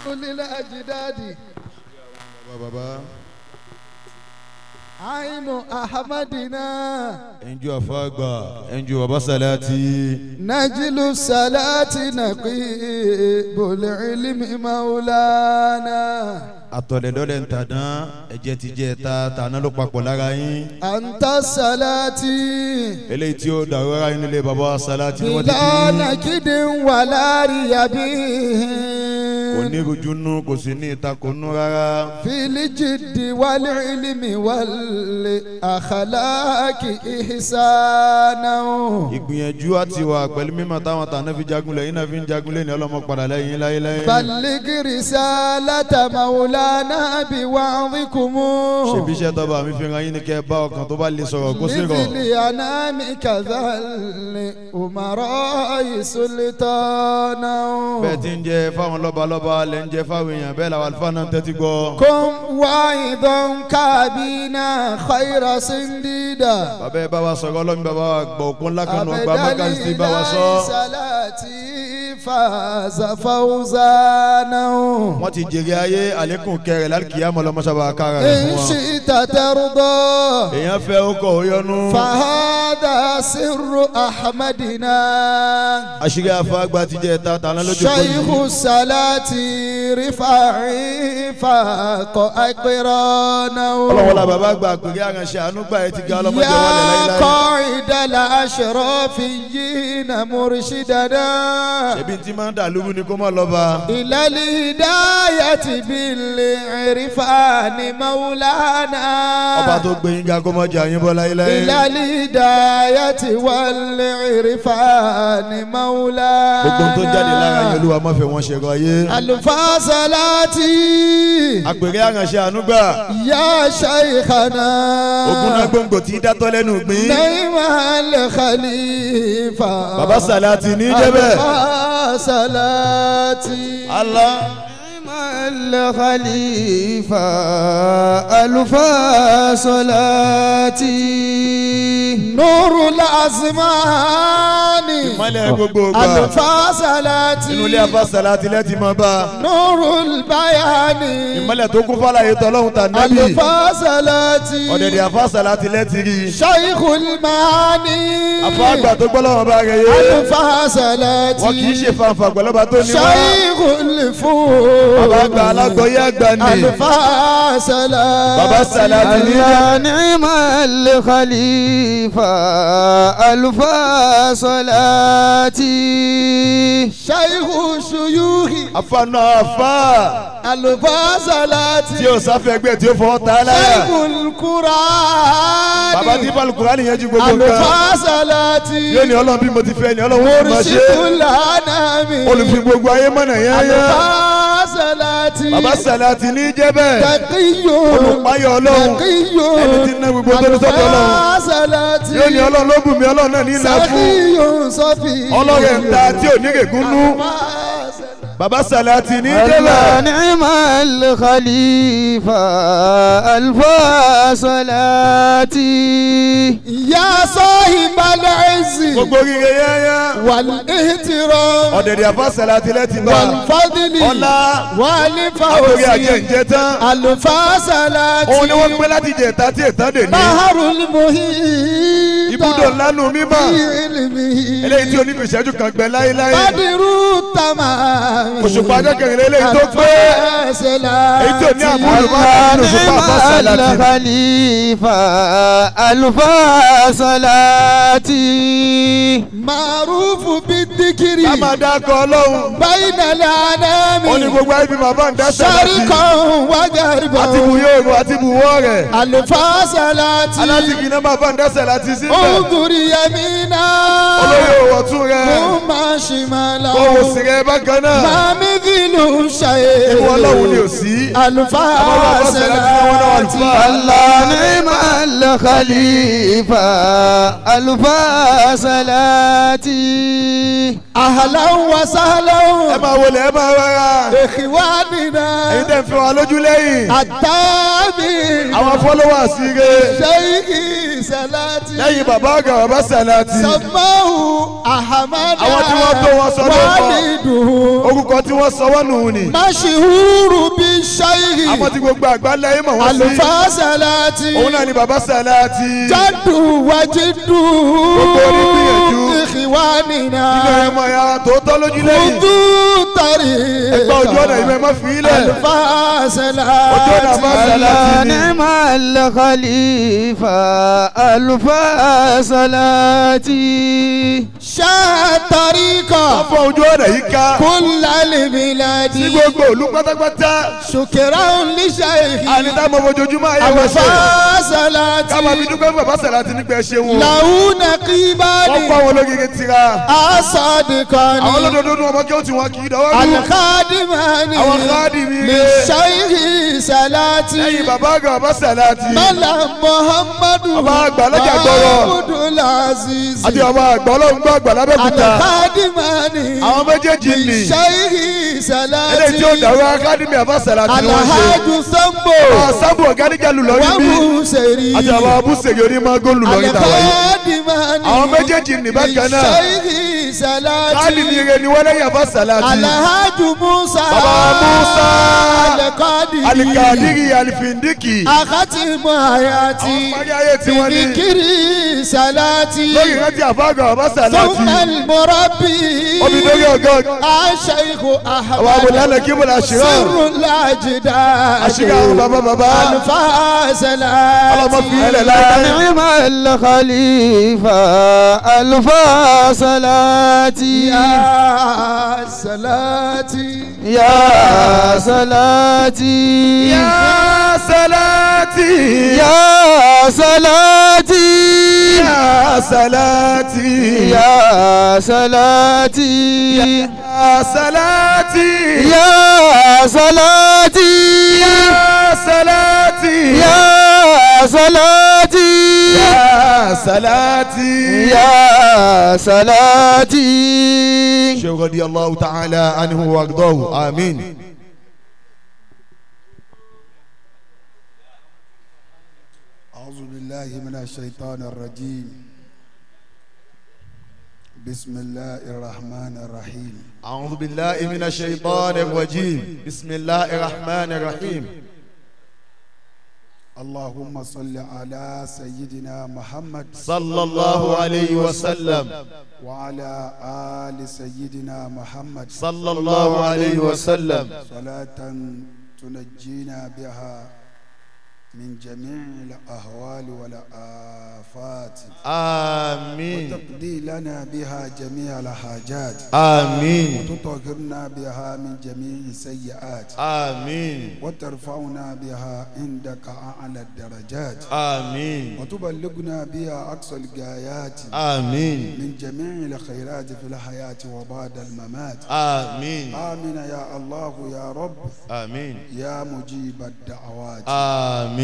للأجداد bàbá. عين أحمدنا ẹnjú àfàgbà ẹnjú bàbá sàlátì. نجل الصلاة نقيب العلم مولانا àtọ̀lẹ̀dọ́lẹ̀ ń tàdán ẹ̀jẹ̀ ti jẹ́ ta tàná ló papọ̀ lára yín. أنت الصلاة eléyìí tí ó dàrú ara yín nílé bàbá sàlátì ni wọ́n ti بلا bí. نكد ولا ريب kò ní rújú nú kò sì ní ìtakò nú rárá. في الجد والعلم والأخلاق إحسانا ìgbìyànjú àti wà pẹ̀lú mímọ̀ táwọn tàná fi jagun lẹ́yìn náà fi ń jagun lẹ́yìn ọlọ́mọ padà lẹ́yìn láyéláyé. بلغ رسالة مولانا بوعظكم ṣebí iṣẹ́ tọ́ba mi fi ràn yín ní kẹ́ bá ọkàn tó bá lè sọ̀rọ̀ kó sì rọ̀. مثل أنام كذا الأمراء سلطانا bẹ́ẹ̀ ti ń jẹ fáwọn lọ́balọ́ba lẹ́ ń jẹ fáwọn èèyàn bẹ́ẹ̀ làwọn àlùfáà náà ń tẹ́tí gbọ́. كن واعظا كابينا خير سنديدا bàbá ẹ bá wa sọ̀rọ̀ ọlọ́run bàbá wa gbọ̀ òkun ńlá kan nù ọgbà mọ́kànsí bá wa sọ. صلاتي فاز فوزانا wọ́n ti jèrè ayé àlékún kẹrẹ̀ lálùkìyàmọ̀ lọ́mọ́sábà kára rẹ̀ إن fún wọn. شئت ترضى èèyàn fẹ́ ó kọ̀ ó yọnu. فهذا سر أحمدنا àṣírí àfàgbà ti jẹ́ ta tàná lójú kò شيخ yìí. الصلاة رفاعي فاق أقرانا ọlọ́wọ́ la bàbá gba àpèrè àránṣẹ́ àánú gbà ẹ ti ga ọlọ́mọdé wọlé يا láíláí. قاعد الأشرافيين مرشدنا ṣebí tí máa ń dà lóru ni kó má lọ́ba. إلى الهداية بالعرفان مولانا ọba tó gbé yín ga kó má jẹ àyín bọ́ láíláí. إلى الهداية والعرفان مولانا gbogbo tó jáde lára yín olúwa má fẹ́ wọn ṣẹ̀rọ ayé. الفاصلاتي àpèrè àránṣẹ́ àánú gbà. يا شيخنا ogun náà gbòǹgbò tí dátọ́ lẹ́nu gbìn. نعم الخليفة bàbá sàlátì ní jẹ́bẹ̀. الفاصلاتي Allah. نعم الخليفة ألف صلاتي نور الأزمان ìmọ̀lẹ̀ gbogbo gbà. الفاصلاتي inú ilé afá sàlátì lẹ́tì máa bá. نور البيان ìmọ̀lẹ̀ tó kún fàlàyé tọ́lọ́hún tà nábì. الفاصلاتي ọ̀dẹ̀dẹ̀ afá sàlátì lẹ́tì rí. شيخ المعاني afá àgbà tó gbọ́ lọ́wọ́ bá rẹ̀ yé. الفاصلاتي wọn kì í ṣe fanfa pẹ̀lú ọba tó ní wá. شيخ الفول bàbá àgbà alágbọ̀yé àgbà ni. الفاصلاتي bàbá sàlátì ní jẹ́. يا نعم الخليفة ألف صلاتي شيخ الشيوخ afáànà afá الفاصلاتي tí o sáfẹ́ ẹgbẹ́ tí o fọwọ́ ta lára. شيخ القرآن bàbá tí balùkùránì yẹn ju gbogbo nǹkan. الفاصلاتي yóò ní ọlọ́run bí mo ti fẹ́ ni ọlọ́run ó máa ṣe. مرشد الأنام olùfi gbogbo ayé mọ̀nà yányán. الفاصلاتي bàbá sàlátì ní jẹ́ bẹ́ẹ̀. تقي olùpáyọ̀ ọlọ́run. تقي ẹni tí ń ná gbogbo tó ní sọ́dọ̀ ọlọ́run. الفاصلاتي yóò ní ọlọ́run ló bùn mí ọlọ́run náà ní ìlà fún. سخي صفي ọlọ́run ń ta tí ò ní gègún nú. bàbá sàlátì ní jẹ́ الله bẹ́ẹ̀. نعم الخليفة ألف صلاتي يا صاحب العز gbogbo oríire yányán. والاحترام ọ̀dẹ̀dẹ̀ àfa sàlátì lẹ́tì bá. والفضل ọlá àtòrí والفوز àjẹǹjẹ tán. الفاصلات òun ni wọ́n pẹ́ láti jẹ ìta tí ìtàn dè ní. بحر المحيط ibùdó ńlá nù mímọ́. في علمه eléyìí tí onífìṣẹ́jú kan gbẹ láéláé. بدر التمام òṣùpá ọjọ́ kẹrìnlẹ́ eléyìí tó pé. èyí tí ò ní àmúlò máa الله nínú òṣùpá نعم àfa sàlátì. الخليفة ألف صلاتي معروف بالذكر ká máa dákọ̀ ọlọ́run. بين الأنام ó ní gbogbo ayé bí màbá ń dá sàlátì. شرقا وغربا àti bùyó òrùn àti bùwọ́ rẹ̀. الفاصلات alátìkì náà máa bá ń dá sàlátì síbẹ̀. انظر يمينا olóyè òwò tún rẹ̀. ثم شمالا òwò sì rẹ̀ bákan náà. ما مثل شيء ìwọ ọlọ́run ni ò sí. الفاصلات الله نعم الخليفة ألف صلاتي أهلا وسهلا ẹ máa wọlé ẹ máa rọra. إخواننا èyí tẹ̀ ń fi wọn lójú lẹ́yìn. التابع àwọn followers rẹ̀. شيخ Salati. Lẹ́yìn bàbá àgbà bàbá Salati. Samahu Ahmad. Àwọn tí wọ́n tó wọn sọ lórúkọ. Waliduhu. Orúkọ tí wọ́n sọ wọ́n nù ní. Masihuru bi Shayhi. Àwọn tí gbogbo àgbà lẹ́yìn mọ̀ wọ́n sí. Alufa Salati. Òun náà ni bàbá Salati. Jadu wajidu. Gbogbo onígbìyànjú. Ikhwanina. Ilé ẹ̀mọ̀ ya tòótọ́ lójú lẹ́yìn. Kudu tari. Ẹgbẹ́ ojú ọ̀nà ìmọ̀ ẹ̀mọ́ fi ilẹ̀. Alufa Salati. Ojú ọ̀nà àbá Salati ni. Ni'mal khalifa Alufa Salati. Ṣàtàríkọ̀. Wọ́n fọ ojú ọ̀nà yìí ká. Kullal biladi. Sí gbogbo òlu pátápátá. Ṣùkìrán li shaykhi. Àní tá mọ fojoojúmọ́ ayé wa ṣe. Alufa Salati. Ká máa fi dúpẹ́ fún bàbá Salati nípa ẹṣẹ́ wọn. Làwùnà kíbádì. Wọ́n kọ́ àwọn ológege tira. Asadiqani. Àwọn olódodo nu ọmọ kí ó ti wọn kì í dọwọ́ rú. Alikadimani. Àwọn kádìmí Li rẹ̀. shaykhi Salati. Lẹ́yìn bàbá àgbà bàbá Salati. Mala Muhammadu. Bàbá àgbà lọ́jà gbọ́rọ̀. Abdul Aziz. Àti bàbá àgbà ọlọ́run gbọ́ àgbà lábẹ́kúta. Alikadimani. Àwọn méjèèjì Li nì. shaykhi Salati. Eléyìí tí ó dàrú akádìmí àbá Salati ni wọ́n ṣe. Alahaju Sambo. Bàbá Sambo ọ̀gánijà lù lọ́rí bí. Wabuseri. Àti bàbá Abúsèré onímọ̀gò lù lọ́rí tàwa yìí. Alikadimani. Àwọn méjèèjì nì bákan náà. Li shaykhi Salati. Kádìmí rẹ̀ ni wọ́n lẹ́yìn àbá Salati. Alahaju Musa. Bàbá Musa. Alikadiri. Alikadiri Alifindiki. Akatimu hayati. Àwọn parí ayé tí wọ́n ní. Bidikiri Salati. Lórí ìrántí àfáàgà bàbá Salati. Thumma al-murabbi. Omi lórí ọ̀gá. Aṣ-Shaykh Ahmad. Àwọn abòlálẹ̀ kí mo là ṣírọ̀. Sirrul ajdad. Àṣírí àwọn bàbá bàbá. Alfa Salati. Ọlọ́mọ fi ilẹ̀ láyé. Ni'mal khalifa Alufa Salati. Ya Salati. Ya Salati. Ya Salati. Ya Salati. Ya Salati. Ya Salati. Ya Salati. Ya Salati. Ya Salati. Ya Salati. Ya Salati. Ya Salati. Sheikh radiyallahu ta'ala anhu wa ardahu. Amin. أعوذ بالله من الشيطان الرجيم بسم الله الرحمن الرحيم أعوذ بالله من الشيطان الرجيم بسم الله الرحمن الرحيم اللهم صل على سيدنا محمد صلى الله عليه وسلم وعلى آل سيدنا محمد صلى الله عليه وسلم صلاة تنجينا بها من جميع الأهوال والآفات آمين وتقضي لنا بها جميع الحاجات آمين وتطهرنا بها من جميع السيئات آمين وترفعنا بها عندك أعلى الدرجات آمين وتبلغنا بها أقصى الغايات آمين من جميع الخيرات في الحياة وبعد الممات آمين آمين يا الله يا رب آمين يا مجيب الدعوات آمين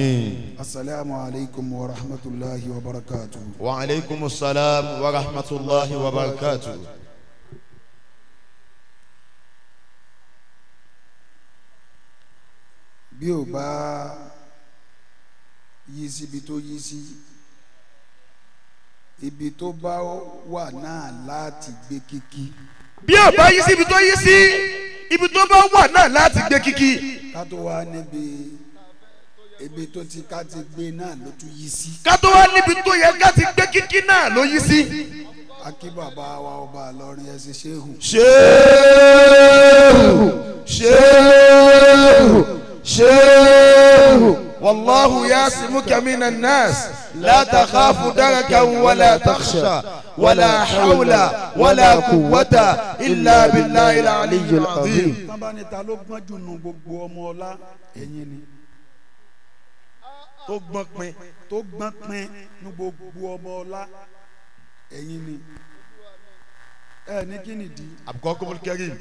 السلام عليكم ورحمة الله وبركاته وعليكم السلام ورحمة الله وبركاته Bí o bá yí síbi tó yí sí ibi tó bá wà náà láti gbé kíkí. Bí o bá yí síbi tó yí sí ibi tó bá wà náà láti gbé kíkí. Ká tó wá níbi ibi tó ti ká ti gbé náà ló tún yí sí. Ká tó wá níbi tó yẹ ká ti gbé kíkí náà ló yí sí. Akí bàbá wa ọba Ìlọrin ẹ ṣe ṣéhù. Ṣéhù ṣéhù ṣéhù wàlláhu yasimuka minan nas la takhafu darakan wala takhsha wala hawla wala quwwata illa billahi al-aliyyil azim. Tán bá ní ta ló gbọ́n jù nù gbogbo ọmọ ọlá ẹ̀yin ni. Tó gbọ́n pin. Tó gbọ́n pin ní gbogbo ọmọ ọlá ẹ̀yin ni. Ẹ ní kí nìdí. Abdulkarim Karim.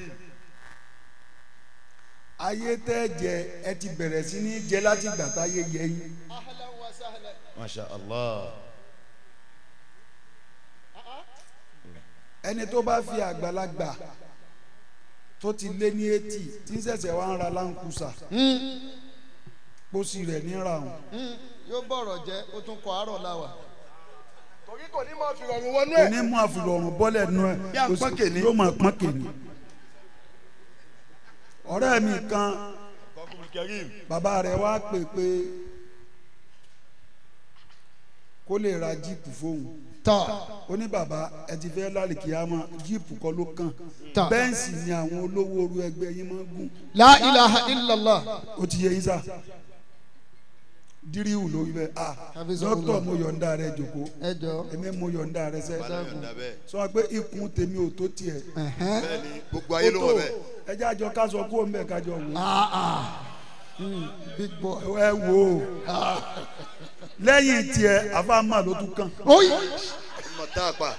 Ayé tẹ́ jẹ ẹ ti bẹ̀rẹ̀ sí ní jẹ láti ìgbà táyé yẹ yín. Masha Allah. Ẹni tó bá fi àgbàlagbà tó ti lé ní 80 tí ń ṣẹ̀ṣẹ̀ wá ń ra láǹkùsà pósí rẹ̀ ní ra òun. Yóò bọ̀rọ̀ jẹ́ ó tún kọ àárọ̀ láwà. Torí kò ní máa fi rọrùn wọnú Kò ẹ̀. ní mú àfìrọ̀rùn bọ́lẹ̀ nú ẹ̀. Bí à ń pọ́n kèní. Yóò máa pọ́n kèní. Ọ̀rẹ́ mi kan, bàbá rẹ̀ wá pè pé kó lè ra jíìpù fóun. Tọ́. Ó ní bàbá, ẹ ti fẹ́ lálìkíyàmá, jíìpù kọ́ ló kàn. Tọ́. Bẹ́ǹsì ni àwọn olówó oru ẹgbẹ́ yín máa ń gùn. La ilaha illallah. Ó ti yẹ yín sá, díríwù lórí bẹ́ẹ̀. Ah, Hafizahullah. dókítà, mo yọ̀ǹda rẹ jòkó. Ẹ jọ. Èmi mo yọ̀ǹda rẹ sẹ́. Bàbá yọ̀ǹda bẹ́ẹ̀. Sọ pé ikùn tèmi ò tó tiẹ̀. Ẹ̀hẹ́n. Bẹ́ẹ̀ni, gbogbo ayé ló wọ̀ bẹ́ẹ̀. Ẹ jẹ́ àjọ ká sọ kó ń bẹ̀ kájọ wò. Ah ah. Big boy. Ẹ wò ó, lẹ́yìn tiẹ̀ àfàmà ló tún kàn. Oyi. Ọmọ tá a pa.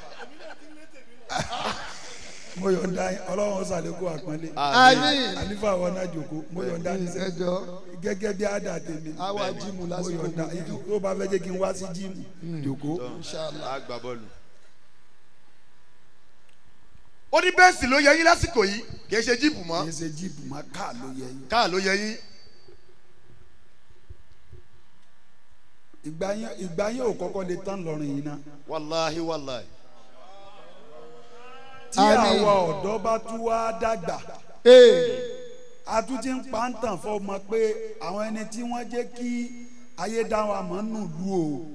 Mo yọ̀ǹda yín, Ọlọ́run ṣàlékún àpọ́nlé. Àmín. Àlífà wọn náà jòkó, mo yọ̀ǹda ní Ẹ sẹ́ jọ. gẹ́gẹ́ bí àdá tèmi. Àwa jíìmù Mo lásìkò. yọ̀ǹda yín, tó bá fẹ́ jẹ́ kí n wá sí jíìmù jòkó. Inshallah. A gbá bọ́ọ̀lù. Ó ní bẹ́ẹ̀sì ló yẹ yín lásìkò yìí, kì í ṣe jíìpù mọ́. Kì í ṣe jíìpù mọ́, káà ló yẹ yín. Káà ló yẹ yín. Ìgbà yẹn ò kọ́kọ́ lè tán lọ́rùn yìí náà. Wàláhi wàláhi. Tí Àmín. àwa ọ̀dọ́ bá tún wá dàgbà, Ee. a tún ti ń pa ń tàn fọmọ pé àwọn ẹni tí wọ́n jẹ́ kí ayé dá wa mọ́ nù lú o,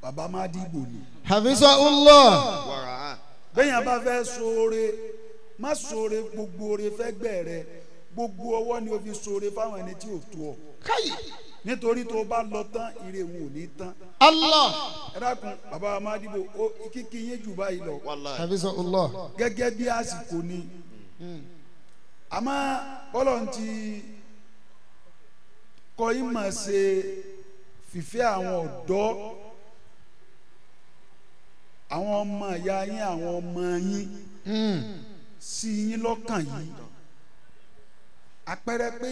bàbá má dìbò ni. Hafizahullah. Wàrà hàn. Bẹ́yàn bá fẹ́ ṣoore, má ṣoore gbogbo oore fẹ́gbẹ́ rẹ, gbogbo ọwọ́ ni o fi ṣoore fáwọn ẹni tí ò tó ọ. Káyì. Nítorí tó o bá lọ tán, ire òun ò ní tán. Allah. Ẹ dákun, bàbá má dìbò ó kíkí yín jù báyìí lọ. Wàláhi. Hafizahullah. Gẹ́gẹ́ bí àsìkò ni, àmọ́ bọ́lọ̀ ń ti kọ́ yín mọ̀ ṣe fìfẹ́ àwọn ọ̀dọ́, àwọn ọmọ ìyá yín, àwọn ọmọ yín sí yín lọ́kàn yìí, àpẹẹrẹ pé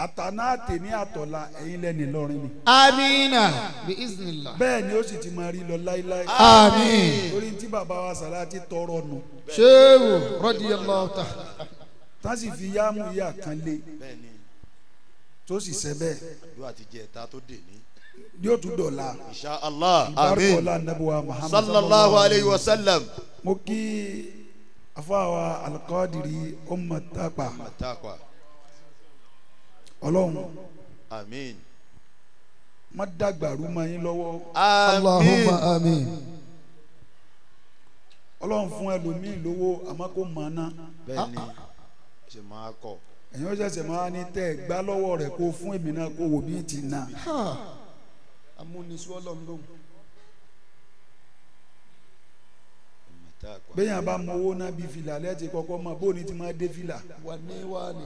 àtàná àtẹ̀ní àtọ̀la ẹ̀yin lẹ́ni lọ́rin ni. Amina. Bi iznillah. Bẹ́ẹ̀ ni ó sì ti máa rí lọ láíláí. Àmín. Torí tí bàbá wa Sàláàtì tọrọ nù. Shehu radiyallahu ta'ala. Tá sì fi yáàmù yíyà kan lé. Bẹ́ẹ̀ni. Tó sì ṣe bẹ́ẹ̀. Àdúrà ti jẹ ẹ̀ta tó dè ní. Yóò tún dọ̀la. Insha Allah. Àmín. Barikola nabuwa Muhammad. Sallallahu alayhi wa sallam. Mo kí afáwa Alikadiri ọmọ Tapa. Àtàkùn. Ọlọ́run Àmín. má dàgbàrú mọ́ yín lọ́wọ́. Allahumma Àmín. amin. Ọlọ́run fún ẹlòmíì lówó àmọ́ kò mọ̀ ná. Bẹ́ẹ̀ni, ṣe máa kọ̀. Ẹ̀yin ó ṣẹ̀ṣẹ̀ máa ní tẹ́ ẹ gbá lọ́wọ́ rẹ̀ kó fún èmi náà kó wò bí ti ná. Amúnisú Ọlọ́run lóhùn. Àtàkùn. Bẹ́yàn bá mọ owó náà bí fìlà lẹ́tì kọ́kọ́ mọ bóun ni ti máa dé fìlà. Wà ní wà ní.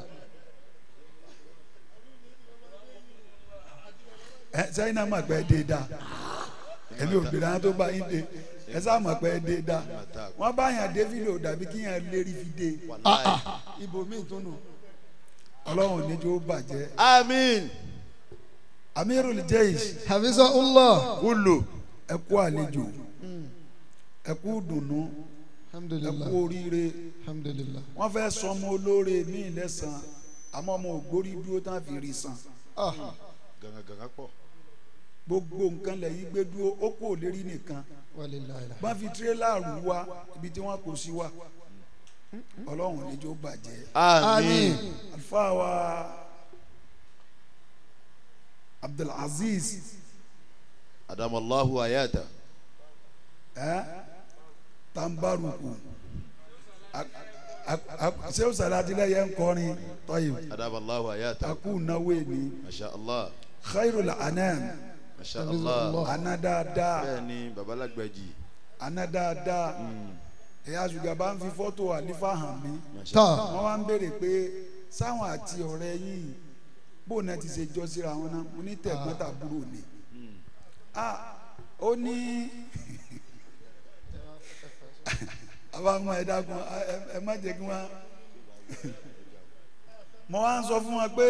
Ẹ sẹ́yìn náà mọ̀ pé ẹ dé dáa, èmi ò gbèrè àwọn tó bá yín dé, ẹ sá mọ̀ pé ẹ dé dáa. Wọ́n bá yàn dé fìlà ò dàbí kí yàn lérí fi dé. Wàláhi. Ibòmíì tó nù. Ọlọ́run ò ní jó bàjẹ́. Àmín. Amirul Jaish. Hafizahullah. Kúlù. Ẹ kú àlejò, ẹ kú dùnú, ẹ Alhamdulillah. kú oríire. Alhamdulillah. Wọ́n fẹ́ sọmọ olóore míì lẹ́sàn-án, àmọ́ ọmọ ògbórí dúró tán fi rí san. Ah. Gàngàngàngà pọ̀. Gbogbo nǹkan lẹ́yìn gbé dúró, ó kò lérí nìkan. Walillahi alhamd. Bá fi tirẹ́là rú wa ibi tí wọ́n kò sí wa, Ọlọ́run ní jó bàjẹ́. Àmín. Àlùfáà wa Abdulaziz. Adamallahu ayata. Ẹ tambaruku sehu Salati lẹ́yẹ nkọrin tọ́yìn. Adamallahu ayata. Akú náwó ni. Masha Allah. Khairul anam. Masha Allah. Ana dáadáa. Bẹ́ẹ̀ni, babalagbaji. Ana dáadáa. Ẹ̀yà ṣùgbọ́n bá ń fi fọ́tò àlífà hàn mí. Masha Tọ́. Wọ́n wá ń béèrè pé sáwọn àti ọ̀rẹ́ yìí bóun náà ti ṣe jọ síra wọn náà. Mo ní tẹ̀gbọ́n tàbúrò ni. Ah, ó ní àbámọ̀, ẹ dákun, ẹ má jẹ́ kí wọ́n. Mo wá ń sọ fún wọn pé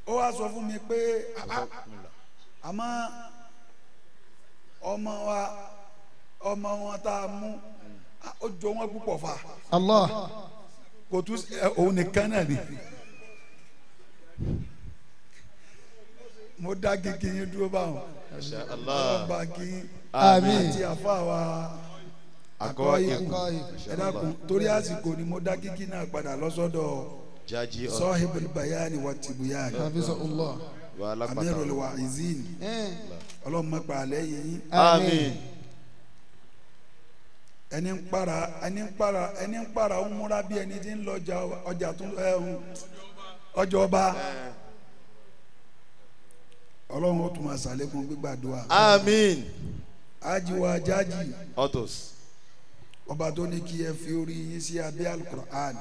ó wá sọ fún mi pé àmọ́ ọmọ wa, ọmọ wọn tá a mú, ó jọ wọn púpọ̀ fa. Allah. Kò tún òun nìkan náà ni. Mo dá kíkí yín dúró báwọn. Allah. Ọba kí Àmín. àti àfa wa Akọ ikú. Ẹ dákun torí àsìkò ni mo dá kíkí náà padà lọ́sọ́dọ̀ Jaji ọ̀rọ̀. Sahibul Bayani wa Tibuyani. Hafizahullah. Amirul Wa'izin. Ọlọ́run má pa àlẹ́ yìí. Àmín. Ẹni ń para ẹni ń para ẹni ń para ń múra bí ẹni tí ń lọ ọjà tún ẹhun ọjọ́ ọba. Ọlọ́run ó tún máa ṣàlékún gbígbàdúrà. Àmín. Ajiwa Jaji. Autos. Ọba tó ní kí ẹ fi orí yín sí abẹ́ alukur'an,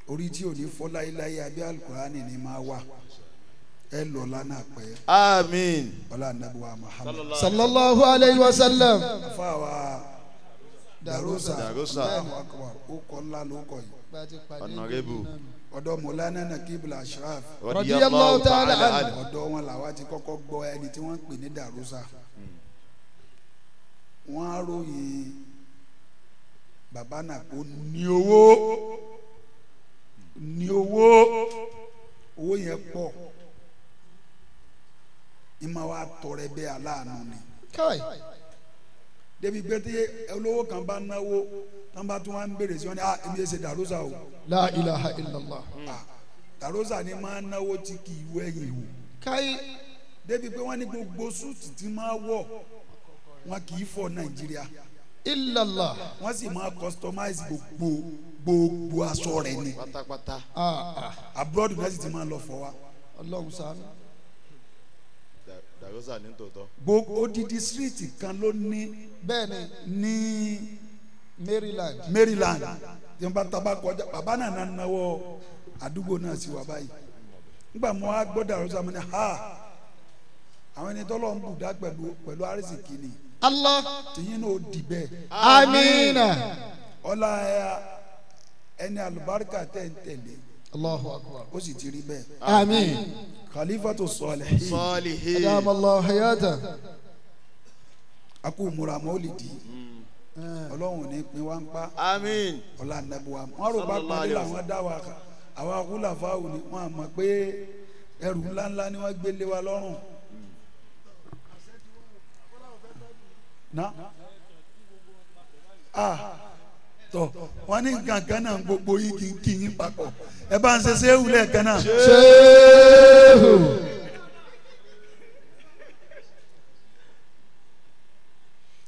orí tí ò ní fọ́ láéláé abẹ́ alukur'an ni máa wà. Ẹ lọ lánàá pẹ́. Àmín. Ọlá anabiwa Muhammad. Sallallahu alayhi wa sallam. Afáwa Darosa. Darosa. Allahu akbar, ó kọ́ ńlá ló kọ́ yìí. Honorable. Ọ̀dọ̀ Mọ̀lánà Nakibul Ashraf. Radiyallahu ta'ala anhu. Ọ̀dọ̀ wọn làwa ti kọ́kọ́ gbọ́ ẹni tí wọ́n ń pè ní Darosa. Wọ́n á ròyìn bàbá náà kó ní owó, ní owó, owó yẹn pọ̀, ìmọ̀ wa tọrẹ bẹ́ẹ̀ aláàánú ni. Kai. Débi pé tí olówó kan bá náwó tán bá tún wá ń béèrè sí wọn ni ah èmi ṣe Darosa o. La ilaha illallah. Ah Darosa ni máa náwó tí kì í wẹ̀yìn wò. Kai. Débi pé wọ́n ní gbogbo súùtì tí máa wọ̀ wọn kì í fọ Nàìjíríà. Illallah. Wọ́n sì máa customize gbogbo aṣọ rẹ̀ ni. Pátápátá. Abroad náà sì ti máa lọ fọ wa. Ọlọ́run ṣàánú. Darosa ní tòótọ́. Gbogbo odidi street kan ló ní. Bẹ́ẹ̀ni. Ní Maryland. Maryland. Tí wọ́n bá taba kọjá bàbá náà náwó àdúgbò náà sí wa báyìí. Nígbà mo wá gbọ́ Darosa mo ní ha àwọn ẹni tọ́lọ́ ń bùdá pẹ̀lú àrísìkí ni. Allah. Tìyín náà ó di bẹ́ẹ̀. Amina. Ọlá ẹni àlùbáríkà tẹ̀ ń tẹ̀lé. Allahu akbar. Ó sì ti rí bẹ́ẹ̀. Àmín. Khalifatu Salihin. Salihin. Adama Allah hayata. A kú múra mọ́lìdì. Ọlọ́run ní pín wá ń pa. Àmín. Ọlá nàbùwà. Wọ́n rò bá pàdé làwọn dá wa kà. Àwọn akúlàfáà ni wọ́n á mọ̀ pé ẹrù ńláńlá ni wọ́n gbé lé wa lọ́rùn. Na ah tọ wọn ní gangan náà gbogbo yìí kì í kì í papọ̀ ẹ bá ń ṣe ṣéwù lẹ́ẹ̀kan náà. Ṣéwù.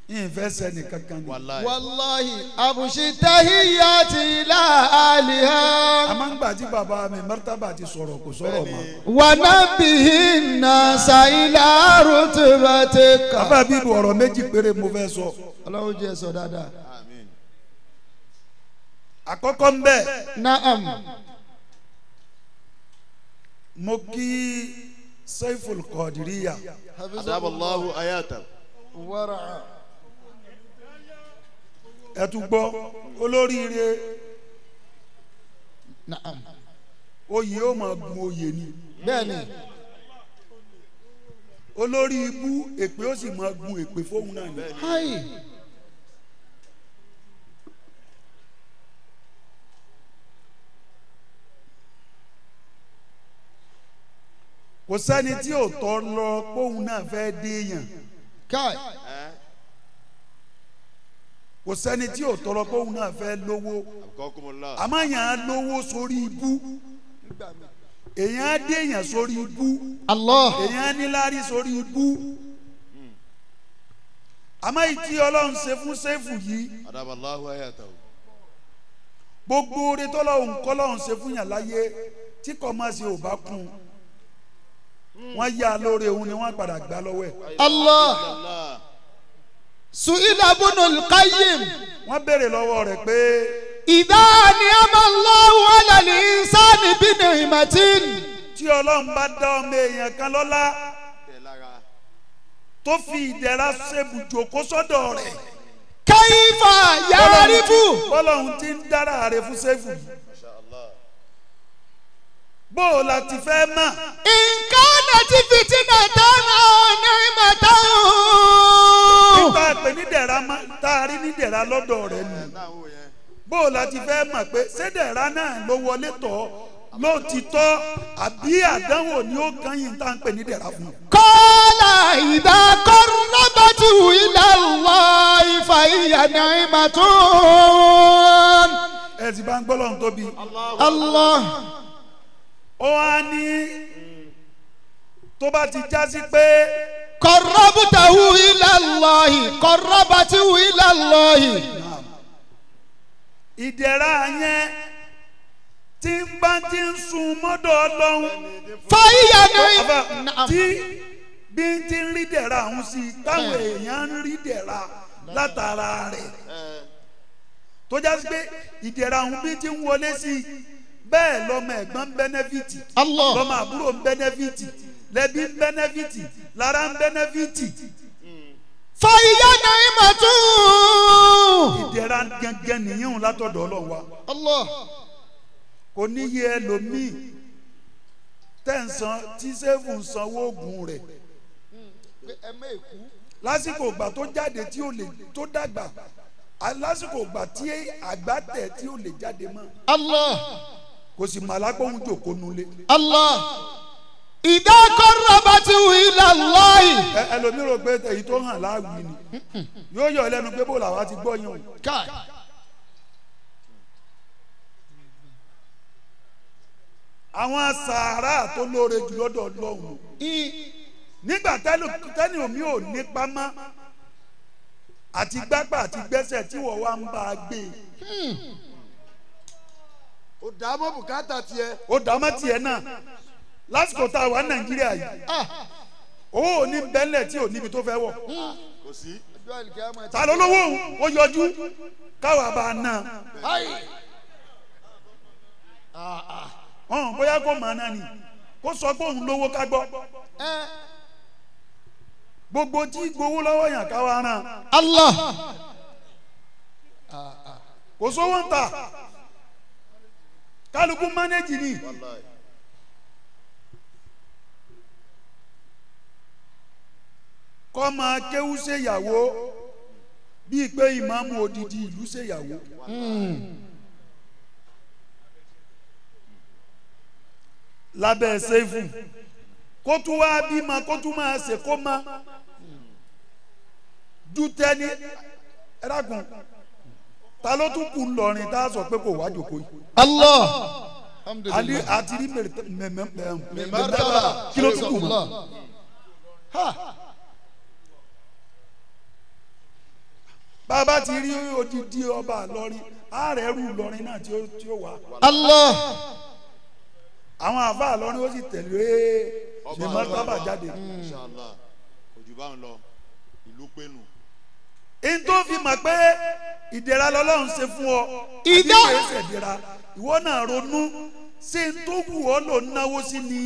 Ìfẹ́ sẹ́ni kankan ni. Wàláhì àbùsí tahiyati láàlìhá. A máa ń gbà tí bàbá mi Martaba ti sọ̀rọ̀ kò sọ̀rọ̀ mọ́. Wà nábìhí nà sàìlà rútùbàtì kà. Bàbá bíbu ọ̀rọ̀ méjì péré mo fẹ́ sọ. Ọlọ́run jẹ́ sọ dáadáa. Àkọ́kọ́ ń bẹ̀. Naam. Mo kí Saiful Qadiriya. Adaballahu ayata. Wara. Ẹ tún gbọ́ olóríire. Naam. Oyè ó máa gun oyè ni. Bẹ́ẹ̀ni. Olórí ibú èpè ó sì máa gun èpè fóun náà ni. Hi. Kò sẹ́ni tí ò tọ́ lọ póun náà fẹ́ déèyàn. Kai. Kò sẹ́ni tí ò tọrọ póun náà fẹ́ lówó. Àmọ́ yàn án lówó sórí ibú. Èyàn á déèyàn sórí ibú. Allah. Èyàn á níláárí sórí ibú. Àmọ́ ìtí Ọlọ́run ṣe fún Sẹ́fù yìí. Gbogbo oore tọ́lọ́run kọ́lọ́run ṣe fún yàn láyé tí kò má ṣe ò bá kún. Wọ́n yá lóore òun ni wọ́n padà gbà lọ́wọ́ ẹ̀. Allah. Su'ila Ibnul Qayyim. Wọ́n béèrè lọ́wọ́ rẹ̀ pé. Idha ni'ama Allahu 'ala al-insani bi ni'matin. Tí Ọlọ́run bá dá ọmọ èèyàn kan lọ́lá tó fi ìdẹ̀ra ṣe bùjòkó sọ́dọ̀ rẹ̀. Kayfa ya'rifu. Bọ́lọ́hun ti ń dára rẹ̀ fún Sẹ́fù yìí. Bó o la ti fẹ́ mọ̀. Nǹkan àti fìtínà tán ọ̀nà ìmọ̀tán. Nípa pé nídẹ̀ra tá a rí nídẹ̀ra lọ́dọ̀ rẹ̀ nù. Bó o la ti fẹ́ mọ̀ pé ṣé dẹ̀ra náà ló wọlé tọ̀ Lóòtítọ́ àbí àdánwò ni ó kàn yín tá à ń pè ní dẹ̀ra fún. Qala idha qarrabtu ila Allahi fa hiya ni'matun. Ẹ ti bá ń gbọ́ lọ́run tóbi. Allah. Ó wá ní tó bá ti já sí pé. Qarrabtahu ila Allahi qarrabtuhu ila Allahi. Ìdẹ̀ra yẹn tí ń bá ti ń sun mọ́dọ̀ Ọlọ́run. Fàyà ní. Tí bí ń ti ń rí dẹ̀ra òun sí i táwọn èèyàn ń rí dẹ̀ra látara rẹ̀. Tó já sí pé ìdẹ̀ra òun bí ti ń wọlé sí i bẹ́ẹ̀ lọ́mọ ẹ̀gbọ́n ń bẹ́nẹ́fìtì. Lọ́mọ àbúrò ń bẹ́nẹ́fìtì. Lẹ́bí ń bẹ́nẹ́fìtì. Lára ń bẹ́nẹ́fìtì. Fàyà ní ìmọ̀tún. Ìdẹ̀ra gẹ́gẹ́ nìyẹn látọ̀dọ̀ Ọlọ́run wa. Allah. Kò níye ẹlòmíì tẹ̀sán tí sẹ́fù ń sanwó oògùn rẹ̀ lásìkò ìgbà tó jáde tí ó lè tó dàgbà lásìkò ìgbà tí àgbà tẹ̀ tí ó lè jáde mọ́. Allah. Kò sì mọ̀ alágbóhùn jòkó nulẹ̀. Allah. Idha qarrabtu ila Allahi. Ẹlòmíì rò pé èyí tó hàn láàwì ni yóò yọ lẹ́nu pé bó làwa ti gbọ́ yín o. Àwọn sàárà tó lóore jù lọ́dọ̀ Ọlọ́run nígbà tẹ́ni omi ò nípa mọ́ àti gbágbà àti gbẹ́sẹ̀ tí wọ́n wá ń bá a gbé. Ó dá mọ́ bùkátà tiẹ̀. Ó dá mọ́ tiẹ̀ náà lásìkò tá a wà ní Nàìjíríà yìí owó ò ní bẹ́lẹ̀ tí ò níbi tó fẹ́ wọ̀. Ta ló lówó òun ó yọjú káwa bá a ná. Ọ̀hún bóyá kò mọ̀ náà ni kó sọ pé òun lówó ká gbọ́. Gbogbo tí gbowó lọ́wọ́ yàn káwa rán. Allah. Kò sówó ń tà kálukú mánéjì ni. Kọ́ máa kéwú ṣèyàwó bíi pé ìmáàmù odidi ìlú ṣèyàwó. Lábẹ́ sẹ́fù kó tún wá bímọ kó tún máa ṣe kó má ju tẹ́ni ẹ̀rákùn ta ló tún kù lọ́rin tá a sọ pé kò wá jòkó yìí. Allah. Ali àti rí mẹ̀mẹ́tàlá kí ló tún kù mọ́. Bàbá ti rí odidi ọba lọ́rin ààrẹ rú lọ́rin náà tí ó wà. Allah. Àwọn àfa àlọ́rin ó sì tẹ̀lé mẹ̀mọ́tábà jáde. Inshallah kò jù báwọn lọ ìlú pinnu. N tó fi mọ̀ pé ìdẹ̀ra lọ́lọ́run ṣe fún ọ àbí kìí ṣe ìdẹ̀ra ìwọ náà ronú ṣé n tó wù ọ́ ló ń náwó sí ni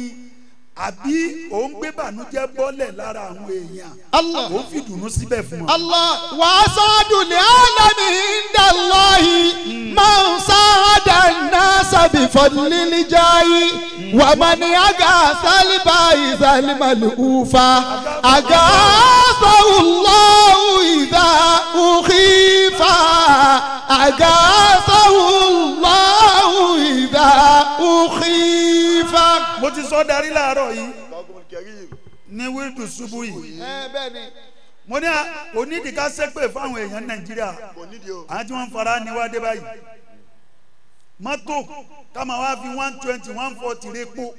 àbí òun gbé bànújẹ́ bọ́lẹ̀ lára àwọn èèyàn òun fi dùnú síbẹ̀ fún ọ. Allah wàá sọ́dún ní alami indallahi man sáádà nasa bifadlil jahi wa man aga sálíbà ìsálímàlì ufa aga sawullahu idha ukhifa aga sawullahu idha ukhifa. Mo ti sọ darí láàárọ̀ yìí ní wíńdù ṣubú yìí mo ní onídìí ká ṣépè fáwọn èèyàn Nàìjíríà àwọn tí wọ́n ń fara ní wá dé báyìí mọ́tò ká máa wá fi 120 140 lépo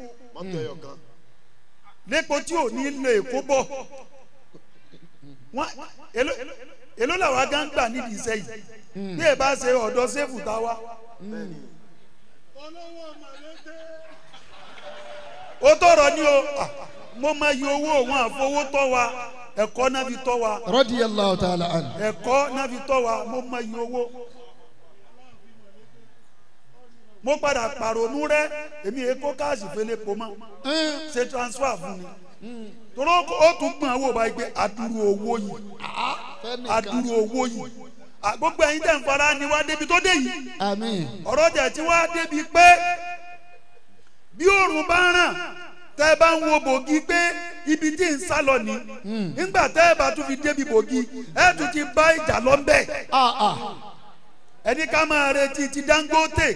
lépo tí ò ní lè kó bọ̀ èló làwọn gán gbà nídìí iṣẹ́ yìí bí ẹ bá ṣe ọ̀dọ́ sẹ́fù tá a wá. Ó tọrọ ní o mo máa yọ owó òun àfowó tọ́ wa ẹ̀kọ́ náà fi tọ́ wa. Radiyallahu ta'ala anhu. Ẹ̀kọ́ náà fi tọ́ wa mo máa yọ owó. Mo padà pàrònú rẹ èmi èkó káàsì fẹlẹ pọ̀ mọ́ ṣe transfer fún mi torí ó tún gbọ̀n owó báyìí pé adúrú owó yìí adúrú owó yìí gbogbo ẹ̀yin tẹ̀ ń fara ni wá débi tó dé yìí. Àmín. Ọ̀rọ̀ tẹ̀ tí wá débi pé bí òòrùn bá ràn tẹ́ ẹ bá ń wo bògì pé ibi tí ń sá lọ ní nígbà tẹ́ ẹ bá tún fi débi bògì ẹ tún ti bá ìjà lọ ń bẹ̀. ẹni ká máa retí ti Dangote.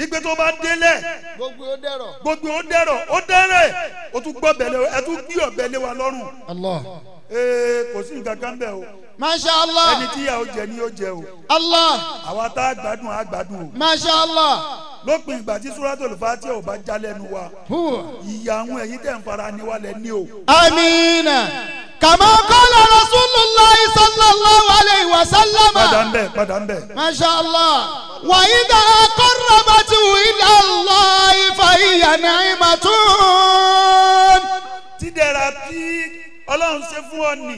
Ìgbé tó bá délẹ̀. Gbogbo ó dẹ̀rọ̀. Gbogbo ó dẹ̀rọ̀ ó dẹ̀rẹ̀ ó tún gbọ́ bẹ̀lẹ̀ ẹ tún gbé ọ̀bẹ lé wa lọ́rùn. Allah. Ee kò sí nǹkan kan bẹ́ẹ̀ o. Masha Allah. Ẹni tí ìyà ó jẹ ni ó jẹ o. Allah. Àwa tá a gbádùn á gbádùn o. Masha Allah. Lópin ìgbà tí Suratul Fatiha ò bá já lẹ́nu wa. Ìyà àwọn ẹ̀yin tẹ̀ ń fara ni wa lẹ ní o. Amina. Kama qala Rasulullahi sallallahu alayhi wa sallam. Padà ń bẹ̀ padà ń bẹ̀. Masha Allah. Wa idha qarrabatu ila Allahi fa hiya ni'matun. Tídẹ̀ra tí Ọlọ́run ṣe fún ọ nì.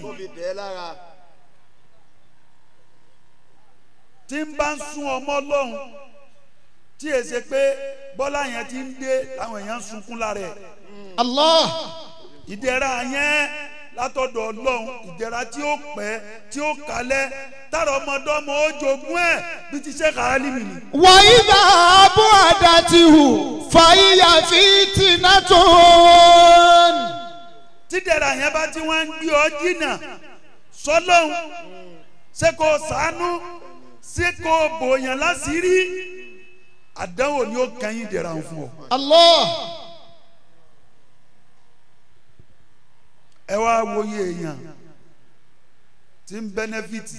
Tí ń bá ń sún ọmọ Ọlọ́run tí è ṣe pé bọ́lá yẹn ti ń dé làwọn èèyàn ń sunkún lára ẹ̀. Allah. Ìdẹ̀ra yẹn látọ̀dọ̀ Ọlọ́run ìdẹ̀ra tí ó pẹ́ tí ó kalẹ̀ tára ọmọdọ́mọ ó jogún ẹ̀ bí ti ṣe kàálí mi ni. Wa idha bu'adatihu fa hiya fitnatun. Tídẹ̀ra yẹn bá tí wọ́n ń gbé ọ jìnnà sọ́lọ́hún ṣé kò ṣàánú ṣé kò bòyàn láṣìírí àdánwò ni ó kẹ́yìn ìdẹ̀ra ń fún ọ. Allah. Ẹ wá wòye èèyàn tí ń bẹ́nẹ́fìtì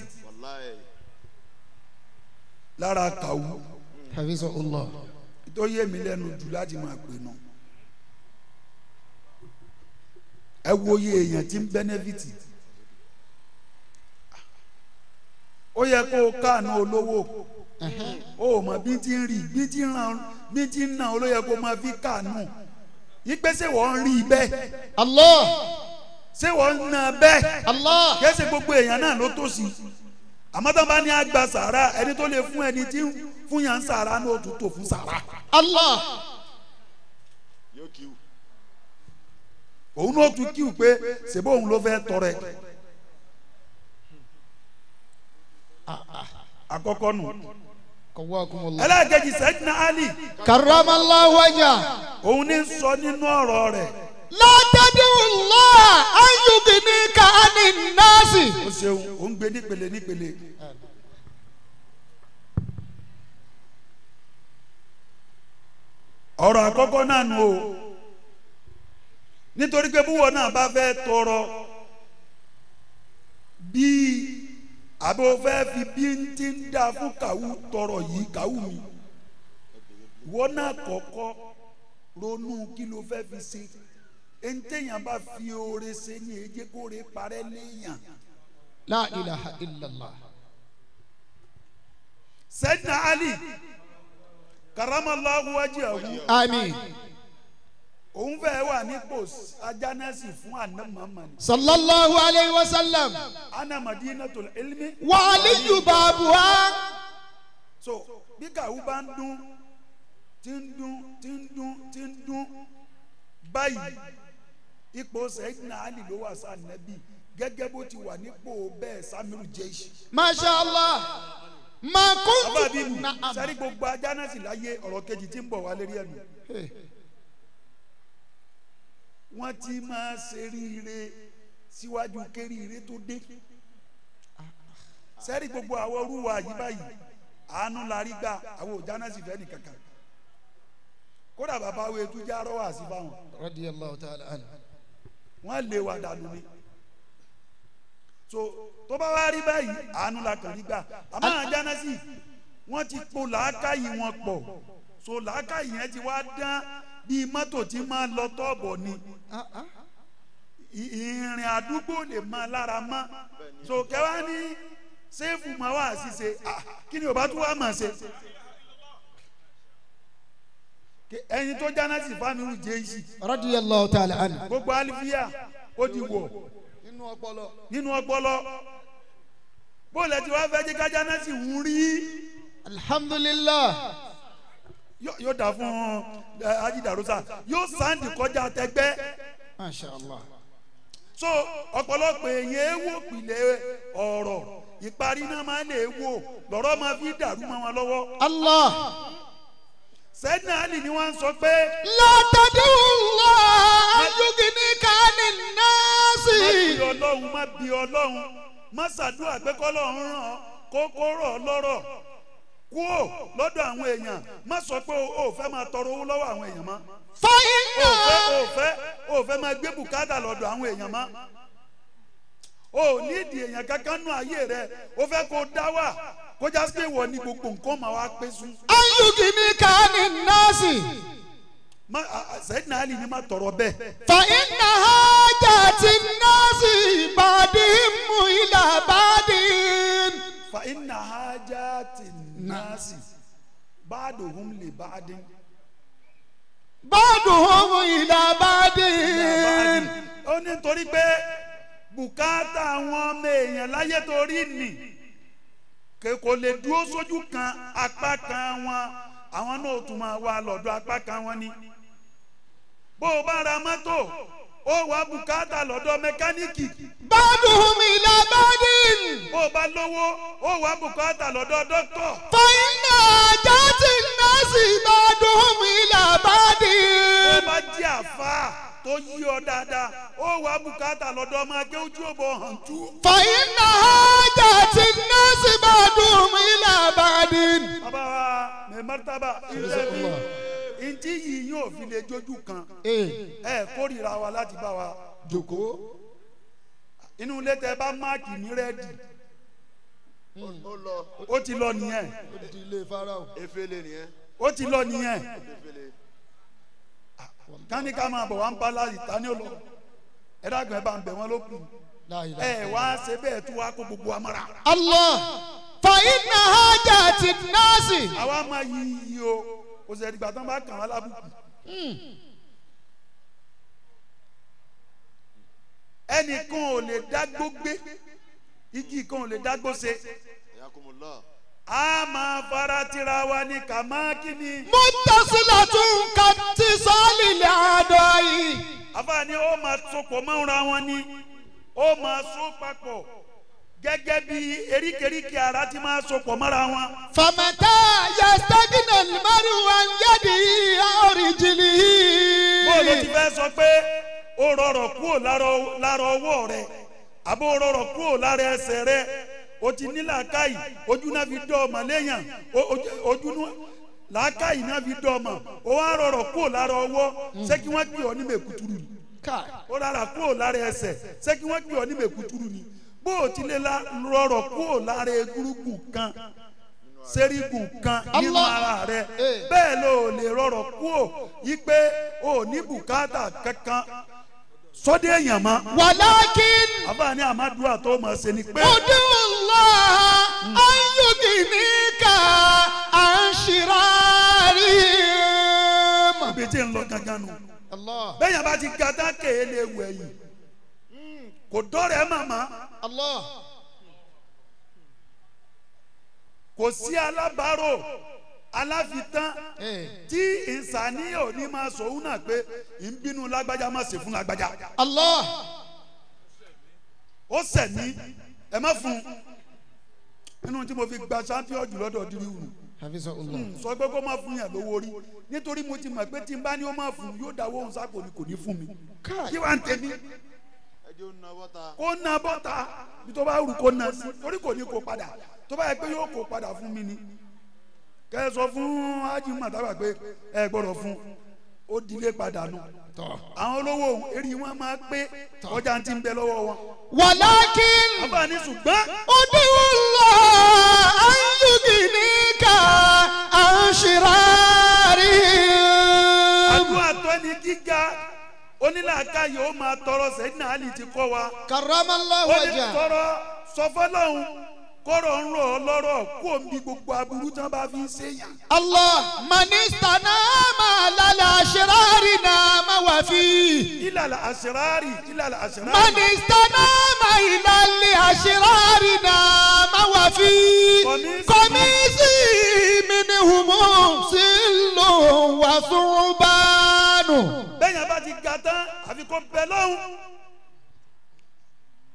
lára kàwú. Hafizahullah. Tó yé mi lẹ́nu jù láti máa pè nù. Ẹ wòye èèyàn tí ń bẹ́nẹ́fìtì. Ó yẹ kó o káànú olówó. O mọ̀ bí ti ń rí bí ti ń ràn bí ti ń nà ó ló yẹ kó máa fi káànú. Ìgbésẹ̀ wọ́n ń rí bẹ́ẹ̀. Allah. Ṣé wọ́n ń na bẹ́ẹ̀. Allah. Kì í ṣe gbogbo èèyàn náà ló tó sí. Àmọ́ tó bá ní àgbà sàrà ẹni tó lè fún ẹni tí ń fún yàn ń sàrà ní òtún tó fún sàrà. Allah. Òun náà tún kíw pé ṣèbó òun ló fẹ́ tọrẹ. Àkọ́kọ́ nù. Ẹlẹ́ẹ̀kejì Sayyidina Ali. Karramallahu wajha. Òun ní sọ nínú ọ̀rọ̀ rẹ̀. La tad'u Allah an yughnika 'anin nasi. O ṣeun, o ń gbé nípele nípele. Ọ̀rọ̀ àkọ́kọ́ náà nù o. Nítorí pé búwọ̀ náà bá fẹ́ tọrọ bíi àbí o fẹ́ fi bí n ti ń da fún kàwú tọrọ yìí kàwú mi. Ìwọ náà kọ́kọ́ ronú kí ló fẹ́ fi ṣe. Ntẹ̀yàn bá fi oore ṣe ní ejé kóore parẹ́ léèyàn. La ilaha illallah. Sayyidina Ali karamallahu wajhahu. Àmín. Òun fẹ́ wà nípò ajánẹ́sì fún àná Muhammad. Sallallahu alayhi wa sallam. Ana madinatul ilmi. Wa aliyu babuha. So bí kàwú bá ń dún tí ń dún tí ń dún tí ń dún báyìí ipò Sayyidina Ali ló wà sáà nẹ́bí gẹ́gẹ́ bó ti wà nípò bẹ́ẹ̀ Samiru Jeish. Masha Allah. Ma kuntu. Sẹ́rí gbogbo ajánẹ́sì láyé ọ̀rọ̀ kejì tí ń bọ̀ wá lérí ẹnu. Wọ́n ti máa ṣe ríire síwájú kéríire tó dé. Sẹ́rí gbogbo àwọn orúwa yìí báyìí àánú la rí gbà àwọn òjánẹ́sì fẹ́ nìkankan. Kódà bàbá wo ètú já rọ́wà sí fáwọn. Radiyallahu ta'ala anhu. Wọ́n lé wa dànù ni. So tó bá wá rí báyìí àánú la kàn rí gbà. Àmọ́ àjánẹ́sì wọ́n ti po làákàyè wọn pọ̀. So làákàyè yẹn ti wá dán bí mọ́tò tí máa lọ tọ́ọ̀bọ̀ ni. Ìrìn àdúgbò lè máa lára mọ́. So kẹwàá ní sẹ́ẹ̀fù máa wá ṣiṣe kí ni ò bá tún wá máa ṣe. Ẹyin tó jánásì fámìlì jẹ́yìí. Radiyallahu ta'ala anhu. Gbogbo alifiya ó ti wọ̀ nínú ọpọlọ. Bóòlù ẹ ti wá fẹ́ jẹ́ ká jánásì ń rí. Alhamdulillah. Yóò dà fún ajidarusa yóò sáǹdì kọjá tẹgbẹ́. Masha Allah. So ọ̀pọ̀lọpọ̀ èèyàn wò pìlẹ̀ ọ̀rọ̀ ìparí náà máa lè wò lọ́rọ̀ máa fi dàrú mọ́ wọn lọ́wọ́. Allah. Sayyidina Ali ni wọ́n ń sọ pé. La tad'u Allah an yughnika 'anin nasi. Má bí Ọlọ́run má bí Ọlọ́run má ṣàdúrà pé kọ́lọ́run ràn kókó rọ̀ lọ́rọ̀. Kúò lọ́dọ̀ àwọn èèyàn má sọ pé o fẹ́ máa tọrọ owó lọ́wọ́ àwọn èèyàn mọ́. فإن O fẹ́ máa gbé bùkátà lọ́dọ̀ àwọn èèyàn mọ́. O nídìí èèyàn kankan nú ayé rẹ o fẹ́ kó dá wà kó já sí pé wọ́n ní gbogbo nǹkan máa wá pé sùn. أن يغنيك عن الناس Sayyidina Ali ni má tọrọ bẹ́ẹ̀. فإن حاجات الناس بعضهم إلى بعض فإن حاجات الناس بعضهم لبعض بعضهم إلى بعض ó ní torí pé bùkátà àwọn ọmọ èèyàn láyé torí nì kò lè dúró sójú kan apá kan wọn àwọn náà tún máa wá lọ́dọ̀ apá kan wọn ni. Bó o bá ra mọ́tò ó wá bùkátà lọ́dọ̀ mẹkáníìkì. بعضهم إلى بعض Bó o bá lówó ó wá bùkátà lọ́dọ̀ dókítọ̀. فإن حاجات الناس بعضهم إلى بعض Bó o bá jẹ́ àfáà tó yí ọ dáadáa ó wá bùkátà lọ́dọ̀ ọmọ akéwú ó bọ̀ hàn tú. فإن حاجات الناس بعضهم إلى بعض Bàbá wa mẹ martaba ilé mi ntí yìí yóò fi lè jójú kan ẹ kórìíra wa láti bá wa jókòó inú ilé tẹ bá máàkì ní rẹ́ẹ̀dì ó ti lọ nìyẹn ó ti lọ nìyẹn kání ká máa bọ̀ wá ń bá láyìí tání ó lọ ẹ dàgbọ́n ẹ bá ń bẹ̀ wọ́n ló kù ẹ wá ṣe bẹ́ẹ̀ tú wá kó gbogbo amọ́ra. Allah فإن حاجات الناس àwa máa yí iyì o kò sì ẹ̀dìgbà tán bá kàn wá lábùkù. Ẹnìkan ò lè dágbó gbé igi kan ò lè dágbó ṣe. A máa fara tira wa ní kàmákìní. متصلة كاتصال الأعداء Àfààní ó máa sopọ̀ mọ́ra wọn ni ó máa so papọ̀ gẹ́gẹ́ bí eríkèéríkèé ara ti máa sopọ̀ mọ́ra wọn. فمتى يستغنى المرء عن يده أو رجله Bó ló ti fẹ́ sọ pé ó rọrọ̀ kúrò lára ọwọ́ rẹ̀ àbó rọrọ̀ kúrò lára ẹsẹ̀ rẹ̀ o ti ní làákàyè ojú náà fi dọ́ ọmọ léèyàn ojú làákàyè náà fi dọ́ ọmọ o wá rọrọ̀ kúrò lára ọwọ́ ṣé kí wọ́n pè ọ́ ní mèkútúrú ni ó rárá kúrò lára ẹsẹ̀ ṣé kí wọ́n pè ọ́ ní mèkútúrú ni bó o ti lè rọrọ̀ kúrò lára egúrúgùn kan sẹ́rígùn kan nínú ara rẹ̀ bẹ́ẹ̀ ló lè rọrọ̀ kúrò yí pé o ní bùkátà kankan sọdẹ èèyàn mọ. wàlákin. àbá ní àmàdúrà tó máa ṣe ni pé. Udullah an yugnika an shirarihim. Ibi tí ń lọ gangan nù. Bẹ́ẹ̀ yẹn bá ti ga tán kéé lè wẹ̀ yìí. Kò dọ́rẹ̀ màmá. Kò sí alábàárò aláfitán tí ìsàníyàn ò ní máa sọ òun náà pé ń bínú lágbájá má ṣe fún lágbájá. Allah. Ó sẹ̀ ní ẹ má fún un nínú tí mo fi gba champion jù lọ́dọ̀ Diriwù. Sọ pé kó má fún yàn lówó rí nítorí mo ti mọ̀ pé tí n bá ní ó má fún yóò dáwọ́ òun sápò ni kò ní fún mi. Kí wàá ń tẹ̀mí? Kó na bọ́ta bí tó bá rù kó na sí torí kò ní kó padà tó bá yẹ pé yóò kó padà fún mi ni. Kẹ́ ẹ sọ fún Ájì Màtábà pé ẹ gbọ́dọ̀ fún ó dilé padà nù. Àwọn olówó eré wọn máa pé ọjà ti ń bẹ lọ́wọ́ wọn. Wàlákin. Àbá ní ṣùgbọ́n. Udullah an yugnika an shirarihim. Àdúrà tó ní gíga onílàáká yóò máa tọrọ Sayyidina Ali ti kọ́ wa. Karramallahu Ó ní wajha. tọrọ sọfọlọ́hún kọ́rọ̀ ń rọ̀ ọ́ lọ́rọ̀ kó o bí gbogbo aburú tí wọ́n bá fi ń ṣèyàn. Allah manistanama lala shirari nama wafi. Ìlàlà àṣírárì ìlàlà àṣírárì. Manistanama ilali ashirari nama wafi. Kọ́mísì minihumu sílò wàsúrúbánu. Bẹ́ẹ̀ yẹn bá ti ga tán àfi kó bẹ lọ́hùn.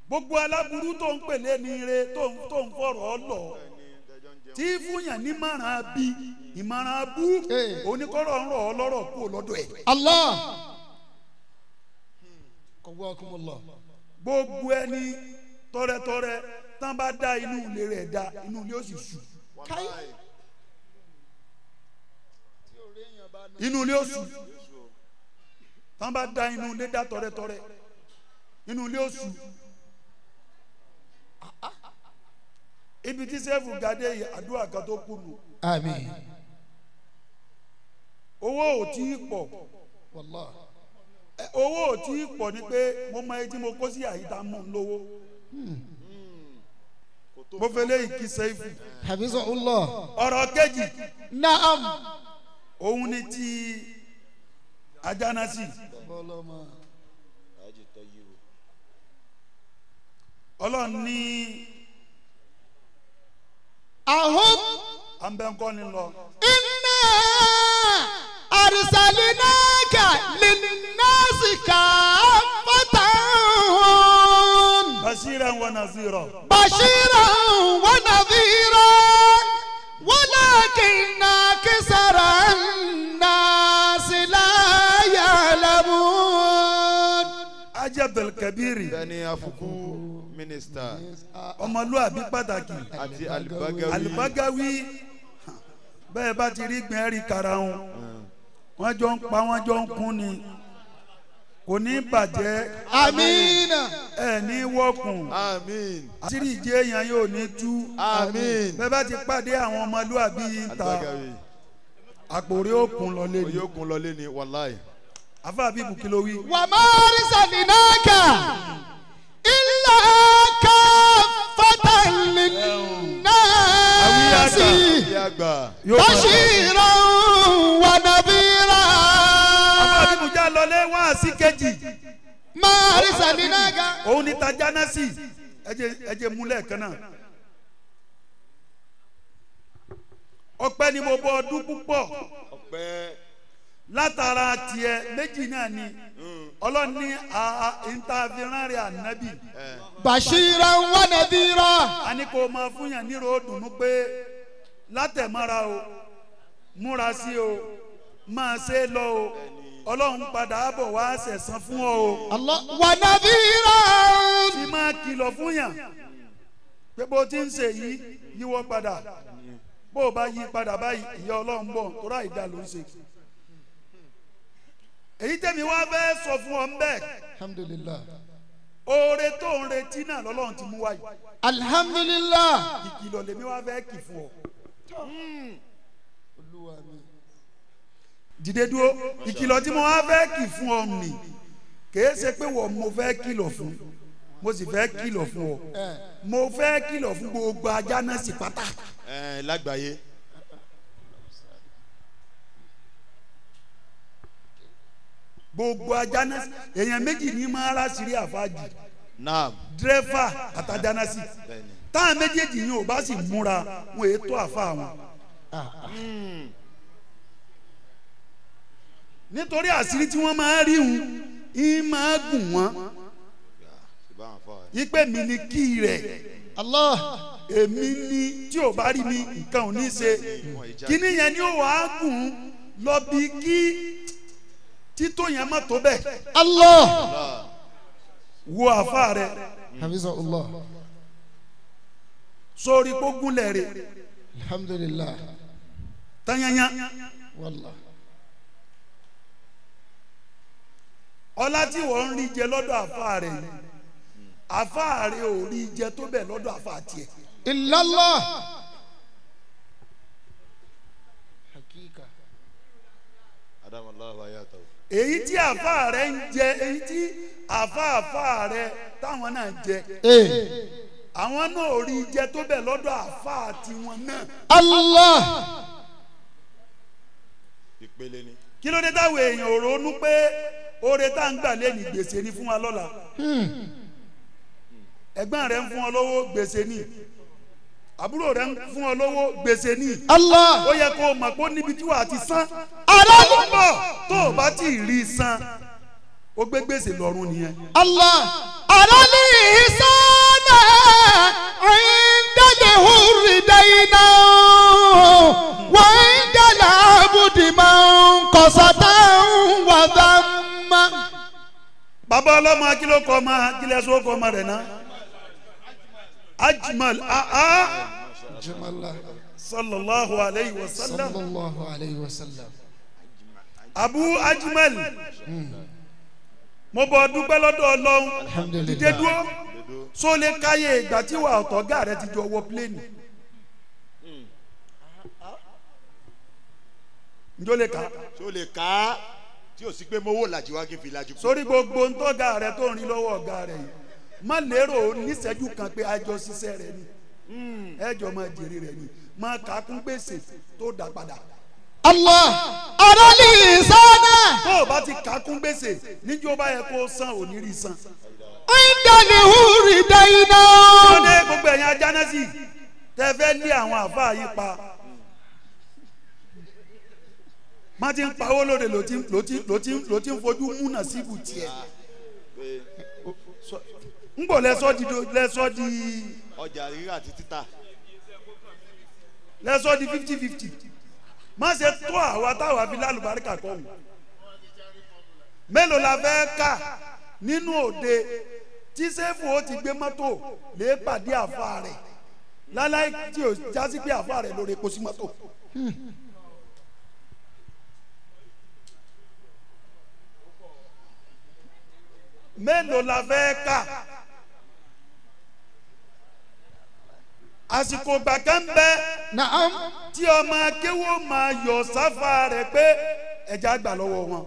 Gbogbo aláburú tó ń pèlè ní ire tó ń fọ̀rọ̀ ọ lọ tí fúnyàn ní márùn bí ìmárùn bú oníkọ́rọ̀ ń rọ̀ ọ́ lọ́rọ̀ kú lọ́dọ̀ ẹ̀. Allah. Gbogbo ẹni tọrẹtọrẹ tán bá dá inú ilé rẹ̀ dá inú ilé ó sì ṣù. Inú ilé oṣù tán bá da inú ilé dá tọrẹtọrẹ inú ilé oṣù ibi tí sẹ́fù gàdé yìí àdúrà kan tó kù nù. Àmín. Owó ò tí ì pọ̀. Wallahi. Owó ò tí ì pọ̀ ni pé mo mọ etí mo kó sí àyíká mọ̀ ń lówó. Mo fẹ́ lé ìkí sẹ́fù. Hafizahullah. Ọ̀rọ̀ kejì. Naam. Òun ni ti Ajánásì. Ọlọ́run ní. Ahum. Àǹbẹ̀ńkọ́ ni lọ. Inna arsalinaka linnasi kaffatan. Bashiran wa nazira. Bashiran wa nadhira. Walakinna aksara nnasi la ya'lamun. Haji Abdulkabiri. Bẹ́ẹ̀ni afuku mínísítà. Ọmọlúwàbí pàtàkì. Àti Alibagawi. Alibagawi bẹ́ẹ̀ bá ti rí gbìn ẹ̀rí karahun wọ́n jọ ń pa wọ́n jọ ń kún ni kò ní bàjẹ́. Àmín. Ẹ ní wọ́kùn. Àmín. Àṣírí ìjẹ́ èèyàn yóò ní tú. Àmín. Bẹ́ẹ̀ bá ti pàdé àwọn ọmọlúwàbí yìí ń ta àpòrí òkun lọlé ni. Òkun lọlé ni wàláì. Afa Abibu kí ló wí. Wà má arsalinaka illa kaffatan linnasi bashiran wa nadhira. Afa Abibu já lọlé wá sí kejì. Má arsalinaka. Òun ni Tajánásì ẹ jẹ́ múlẹ̀ kan náà. Ọpẹ́ ni mo bọ ọdún púpọ̀. Látara tiẹ̀ méjì náà ni Ọlọ́run ní ìntàfíràn ànábì. Bashiran wa nadhira. A ní kó máa fún yàn nírò dùnú pé látẹ̀mọ́ra o múra sí o máa ṣe lọ o Ọlọ́run padà bọ̀ wá ṣẹ̀san fún ọ o. Allah wa nadhira. Ti máa kìlọ̀ fún yàn pé bó ti ń ṣe yìí yíwọ́ padà bó o bá yí padà báyìí ìyà Ọlọ́run bọ̀ tó ráì dá ló ń ṣe. Èyí tẹ̀mí wá fẹ́ sọ fún ọ nbẹ. Alhamdulillah. Oore tó ń retí náà lọ́lọ́run ti mú wáyé. Alhamdulillah. Ìkìlọ̀ lèmi wá fẹ́ kì fún ọ. Olúwa mi. Dìde dúró. Ìkìlọ̀ tí mo wá fẹ́ kì fún ọ nì kìí ṣe pé wọ́n mo fẹ́ kìlọ̀ fún mo sì fẹ́ kìlọ̀ fún ọ mo fẹ́ kìlọ̀ fún gbogbo Ajánásì pátá. Ẹ lágbàáyé. Gbogbo Ajánásì èèyàn méjì ní máa ra sírí àfáàjì dírẹ́fà àtàjánásì táwọn méjèèjì yìí ò bá sì múra wọn èé tó àfa wọn. Nítorí àṣírí tí wọ́n máa rí hun ń máa gùn wọ́n ipe mi ni kí rẹ̀ èmi ni tí ò bá rí mi nǹkan ò ní ṣe kíní yẹn ni ó wàá gùn lọ bí kí títò yẹn má tó bẹ́ẹ̀. Allah. Wo àfa rẹ. Hafizahullah. Sórí kó gúnlẹ̀ rẹ̀. Alhamdulillah. Tanyanya. Wallah. Ọlá tí wọ́n ń rí jẹ lọ́dọ̀ àfa rẹ̀ yìí àfa rẹ̀ ò rí jẹ tó bẹ́ẹ̀ lọ́dọ̀ àfa tiẹ̀. Illallah. Hakika. Èyí tí àfa rẹ̀ ń jẹ èyí tí àfa rẹ̀ táwọn náà jẹ àwọn náà ò rí jẹ tó bẹ́ẹ̀ lọ́dọ̀ àfa tiwọn náà. Allah. Ìpele ni. Kí ló dé táwọn èèyàn ò ronú pé oore tá à ń gbà lé ní gbèsè ni fún wa lọ́la. Ẹ̀gbọ́n rẹ̀ ń fún ọ lówó gbèsè ni àbúrò rẹ̀ ń fún ọ lówó gbèsè ni. Allah. Ó yẹ kó o mọ̀ pé ó níbi tí wàá ti san. Ara ló ń bọ̀ tó o bá ti rí san ó gbé gbèsè lọ́rùn nìyẹn. Allah. Ara ní ìsánà ìdálẹ̀ húri dáiná wọ́n ń dàlà àbùdì máa ń kọ̀sátà ń wà dáńmá. Bàbá ọlọ́mọ akíló kọ́ ọmọ akílẹ̀ sọ kọ́ ọmọ rẹ̀ náà. Ajmal aa Jumala. sallallahu alayhi wa sallam. Sallallahu alayhi wa sallam. Abu Ajmal mo bọ dúpẹ́ lọ́dọ̀ Ọlọ́run dìde dúró só lè káyé ìgbà tí wà ọ̀tọ̀gá rẹ ti jọ wọ pléènì njó lè ká tó lè ká tí o sì pé mowó làjì wá kí n fi làjì kú. Sórí gbogbo ntọ́gà rẹ tó ń rí lọ́wọ́ ọ̀gá rẹ yìí má lérò níṣẹ́jú kan pé àjọ ṣiṣẹ́ rẹ ni ẹjọ́ máa jèrè rẹ ni máa kà á kún gbèsè tó dá padà. Allah arali sana. Tó o bá ti kà á kún gbèsè níjó bá yẹ kó san ò ní rí san. Ndali huri dayina. Tó dé gbogbo ẹ̀yin ajánásì tẹ fẹ́ lé àwọn àfáà yìí pa. Má ti ń pawó lóde ló ti ń fojú múnà síbù tiẹ̀. Ń bọ̀ lẹ́sọ́ di. Ọjà rírà àti títà. Lẹ́sọ́ di 50-50. Má ṣe tó àwa táwa fi lálùbáríkà kọ́ wù. Mélòó la fẹ́ kà nínú òde tí sẹ́fù ó ti gbé mọ́tò lè pàdé àfa rẹ̀ láláì tí ò jásí pé àfa rẹ̀ lóore kó sí mọ́tò. Mélòó la fẹ́ kà àsìkò ìgbà kan bẹ tí ọmọ akéwò máa yọ sáfà rẹ̀ pé ẹja gbà lọ́wọ́ wọn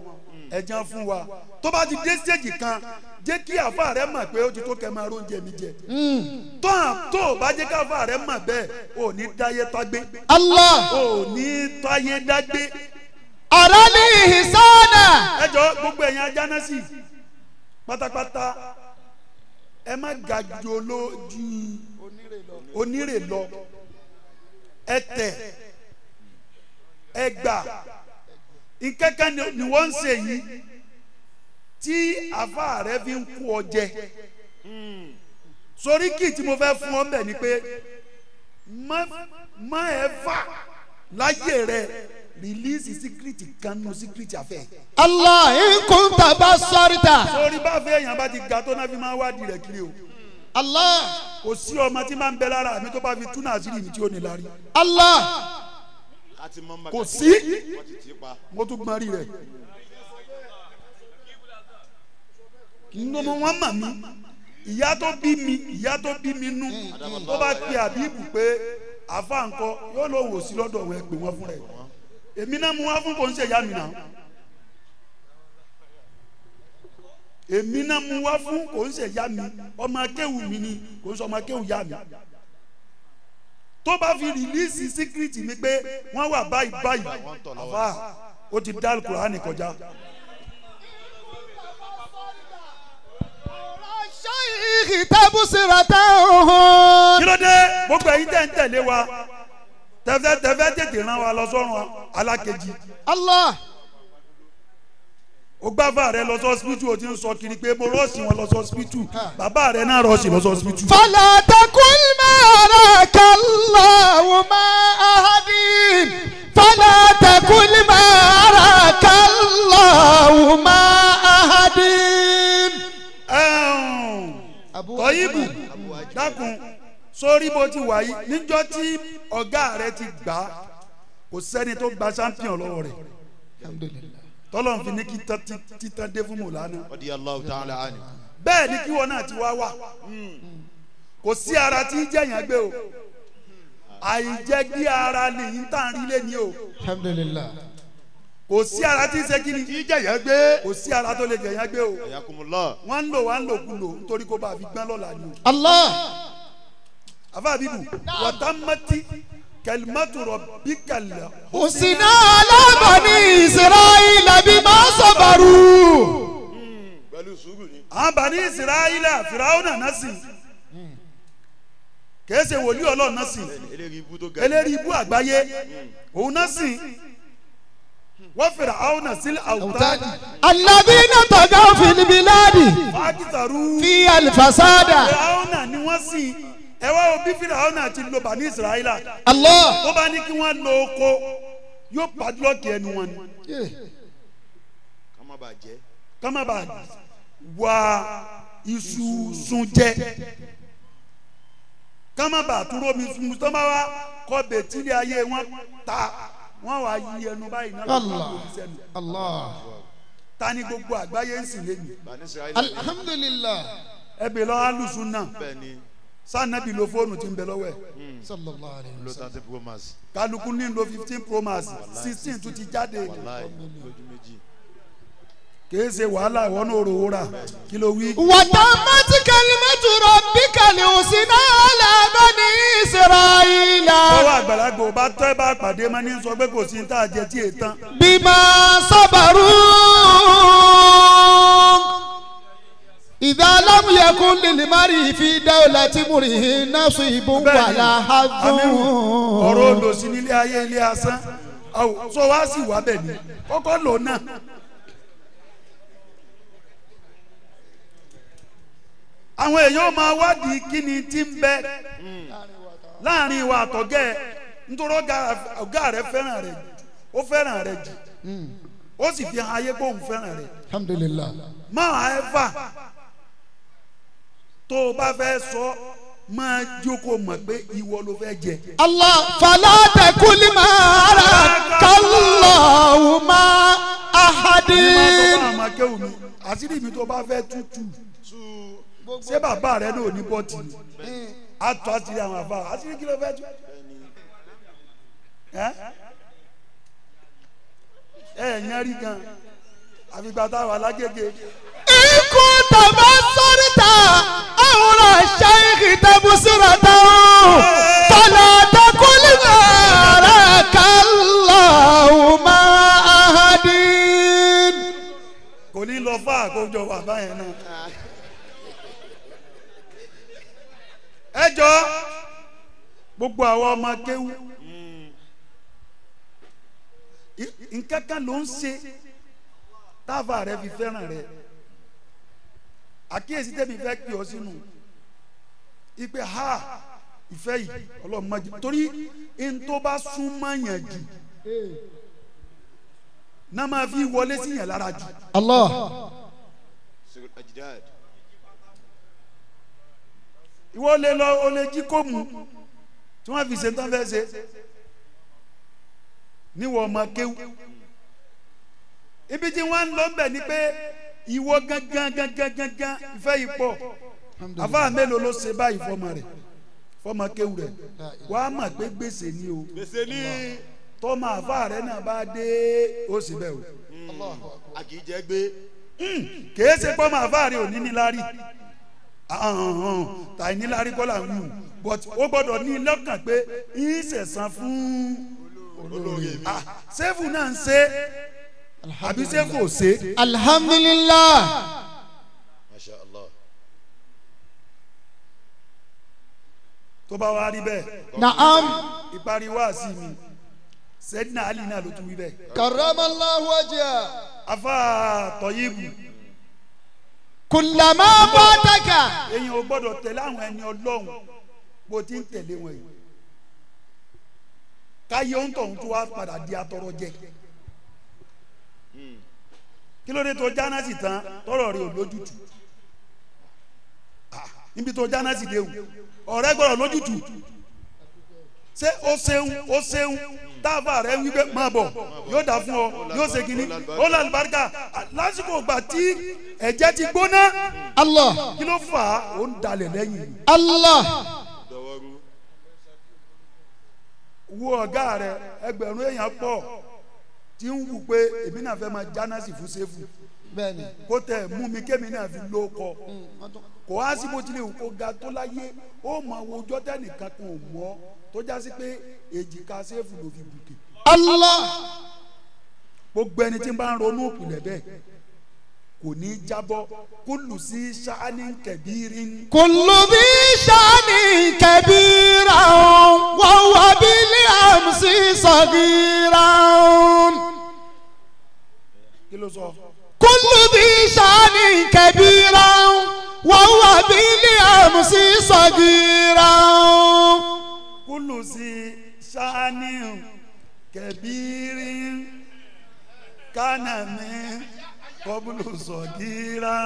ẹja fún wa tó bá ti dé stéèjì kan jẹ́ kí àfa rẹ̀ mọ̀ pé ó ti tó kẹ́ máa róúnjẹ mi jẹ tó o bá jẹ́ kí àfa rẹ̀ mọ̀ bẹ́ẹ̀ ò ní dáyé tágbé Allah ò ní táyé dágbé. Arali hisana. Ẹ jọ gbogbo ẹ̀yin ajánásì pátápátá ẹ má ga jù lójú onírè lọ ẹ tẹ ẹ gbà ìkẹ́kẹ́ ni wọ́n ń ṣe yìí tí àfa rẹ fi ń kú ọ jẹ sórí kì tí mo fẹ́ fún ọ bẹ̀ ni pé má ẹ fà láyé rẹ rìlíìsì síkírìtì kan nù síkírìtì àfẹ́. Allah in kunta basarta. Sórí bá fẹ́ èèyàn bá ti ga tó náà fi máa wádìí rẹ̀ kiri o. Allah. Kò sí ọmọ tí máa ń bẹ lára mi tó bá fi túnà àṣírí mi tí ó ní lárí. Allah. Kò sí mo tún gbọ́n rí rẹ̀. Nínú wọn mà mí ìyá tó bí mi nú tó bá pe àbíbù pé àfa ńkọ́ yóò lọ wò sí lọ́dọ̀ wọn ẹ pè wọ́n fún rẹ̀. Èmi náà mú wá fún kò ń ṣe ìyá mi náà. Èmi náà mú wá fún kò ń ṣe ìyá mi ọmọ akéwù mi ni kò ń ṣe ọmọ akéwù ìyá mi. Tó bá fi rìlíìsì síkírìtì mi pé wọ́n wà báyìí báyìí àfa ó ti dá Kùránì kọjá. Kí ló dé gbogbo ẹ̀yin tẹ̀ ń tẹ̀lé wa tẹfẹ tètè rán wa lọ sọ́run alákejì. Allah. O gbáfà rẹ lọ sí hospital o ti ń sọ kiri pé mo rọ́ọ̀sì wọn lọ sí hospital bàbá rẹ náà rọ́ọ̀sì lọ sí hospital. Fala taqul ma araka Allahu ma ahadin. Fala taqul ma araka Allahu ma ahadin. Tọ́yìnbù dákun sórí bó ti wà yìí níjọ́ tí ọ̀gá rẹ ti gbà kò sẹ́ni tó gba champion lọ́wọ́ rẹ̀ tọ́lọ́n fi ní kí títàn dé fún Mùlánà bẹ́ẹ̀ ni kí wọn náà ti wá wà kò sí ara tí jẹ̀yàn gbé o àìjẹ́gbé ara nìyí tá à ń rí lé ní o kò sí ara tí ń ṣe kí ni tí jẹ̀yàn gbé kò sí ara tó lè jẹ̀yàn gbé o wọ́n ń lò wọ́n ń lò kú lò nítorí kó bá a fi gbọ́n lọ́la ni o. Allah. Afa Abibu watamati kalimatu rabbikal husna ala bani Israila bima sabaru. Pẹ̀lú sùúrù ni. Àwọn bani Israila Fìràwọ̀nà náà sì kìí ṣe wòlíì Ọlọ́run náà sì eléri ibú àgbáyé òun náà sì wọ́n Fìràwọ̀nà sí àwùtáàdì. Alladhina tagaw fil biladi. Fàákìtàrú. Fi al-fasada. Fìràwọ̀nà ni wọ́n sì ẹ wá wo bí Fìràwọ̀nà ti lo bani Israila. Allah. Tó bá ní kí wọ́n lo oko yóò padlọ́ọ̀kì ẹnu wọn ni. Ká má bàa jẹ. Ká má bàa wá iṣu sun jẹ. Ká má bàa túró mi sun tó bá wá kọ́ bẹ̀tílẹ̀ ayé wọn ta Wọ́n wá yí ẹnu báyìí náà lọ́wọ́ sẹ́nu. Allah. Ta ni gbogbo àgbáyé ń sìn lẹ́nu. Alhamdulillah. Ẹ bẹ̀ lọ alùsùn náà. Sanabi lo fóònù tí ń bẹ lọ́wọ́ ẹ̀. Sallallahu alayhi wa sallam. Kálukú ní lo 15 Pro Max 16 tún ti jáde. Kìí ṣe wàhálà ìwọ náà rò ó rà kí ló wí. Wàtàmátì kalimatu rabbika al-husna ala bani Israila. Bọ́wọ́ àgbàlagbà ò bá tọ́ ẹ bá pàdé máa ní sọ pé kò sí ní tá a jẹ tí èè tán. Bima sabaru. Idha lam yakun lil mar'i fi dawlati mri'in nasibun wala hazzun. Ọ̀rọ̀ olòṣì nílé ayé ilé asán sọ wá sí wà bẹ̀ ni kọ́kọ́ lò náà. Àwọn èèyàn máa wádìí kí ni tí ń bẹ láàrin ìwà àtọ̀gẹ́ nítorí ọ̀gá rẹ fẹ́ràn rẹ jù ó fẹ́ràn rẹ jù ó sì fi hàn ayé pé òun fẹ́ràn rẹ. Alhamdulillah. Máa ẹ fà tó o bá fẹ́ sọ máa jókòó mọ̀ pé ìwọ ló fẹ́ jẹ. Allah fala taqul ma arakallahu ma ahadin. Ní máa sọ fún àwọn akéwì mi àṣírí mi tó bá fẹ́ tútù ṣé bàbá rẹ náà ní bọ́ọ̀tì ni a tó àṣírí àwọn àfa àṣírí kí ló fẹ́ tú. Ẹ ẹ yẹn rí gan àfìgbà táwa lágége. Ikú tàbá sọ́ríta àwòrán ṣáìkì tàbùsùrà táwọn fọlá takùlì màrà kàláwù máa àhàdín. Kò ní lọ fún àkójọ bàbá yẹn náà. Ẹ jọ gbogbo àwọn ọmọ kéwú nǹkan kan ló ń ṣe táfà rẹ fi fẹ́ràn rẹ àkíyèsí tẹ́mi fẹ́ pè ọ́ sínú ipe ha ìfẹ́ yìí ọlọ́run má jẹ́ torí n tó bá súnmọ́ yẹn jù náà máa fi wọlé sí yẹn lára jù. Allah. Ìwọ lè lọ o lè jí kó mu tí wọ́n fi ṣe tán fẹ́ ṣe níwọ̀ ọmọ kéwú ibi tí wọ́n ń lọ bẹ̀ ni pé ìwọ gangan gangan gangan ìfẹ́ yìí pọ̀ àfáà mélòó ló ṣe báyìí fọmọ rẹ̀ fọmọ kéwú rẹ̀ wàá mọ̀ pé gbèsè ni o tọmọ àfáà rẹ̀ náà bá dé ó sì bẹ́ẹ̀ o a kì í jẹ́ gbé kèé ṣe pọ́mọ àfáà rẹ̀ ò ní ní lárí tàì ní lárí kọ́ là ń wù but ó gbọ́dọ̀ ní lọ́kàn pé ń ṣẹ̀san fún olóore mi. Sẹ́fù náà ń ṣe àbí sẹ́fù ò ṣe. Alhamdulillah. Masha Allah. Tó bá wá rí bẹ́ẹ̀. Naam. Ìparí wáàsí mi Sayyidina Ali náà ló tún wí bẹ́ẹ̀. Karramallahu wajha. Afa Tọ́yìbù. Kullama fataka. Èyàn ò gbọ́dọ̀ tẹ̀lé àwọn ẹni Ọlọ́run bó ti ń tẹ̀lé wọn yìí. Káyé ń tọ̀hún tó wá padà di atọrọ jẹ. Kí ló dé tó jánásì tán tọrọ rẹ ò lójútùú? Níbi tó jánásì dé o, ọ̀rẹ́ gbọ́dọ̀ lójútùú. Ṣé o ṣeun o ṣeun táàbà rẹ wípé máa bọ̀ yóò dà fún ọ yóò ṣe kínní ó lálùbáríkà lásìkò ìgbà tí ẹ̀jẹ̀ ti gbóná. Allah. Kí ló fà á ó ń dalẹ̀ lẹ́yìn. Allah. Wo ọ̀gá rẹ ẹgbẹ̀rún èèyàn pọ̀ tí ń wù pé èmi náà fẹ́ máa jánásì fún sẹ́fù kó tẹ mú mi kémi náà fi ló kọ kò á sí bó tilẹ̀ wù kó ga tó láyé ó mọ wo ọjọ́ tẹ́nìkan kan ò mọ́ tó já sí pé èjìká sẹ́fù ló fi bùkẹ́. Allah. Gbogbo ẹni tí ń bá ń ronú òpìlẹ̀ bẹ́ẹ̀ kò ní jábọ́ kúlù sí sáání kẹbírin. Kúlù bí sáání kẹbíra wọ́n wà bílí àmì sọ̀gíra. Kí ló sọ? Kúlù bí sáání kẹbíra wọ́n wà bílí àmì sọ̀gíra. Kúlù sí sáání kẹbírin kánàmí. Kọ́bùlù sọ̀gíra.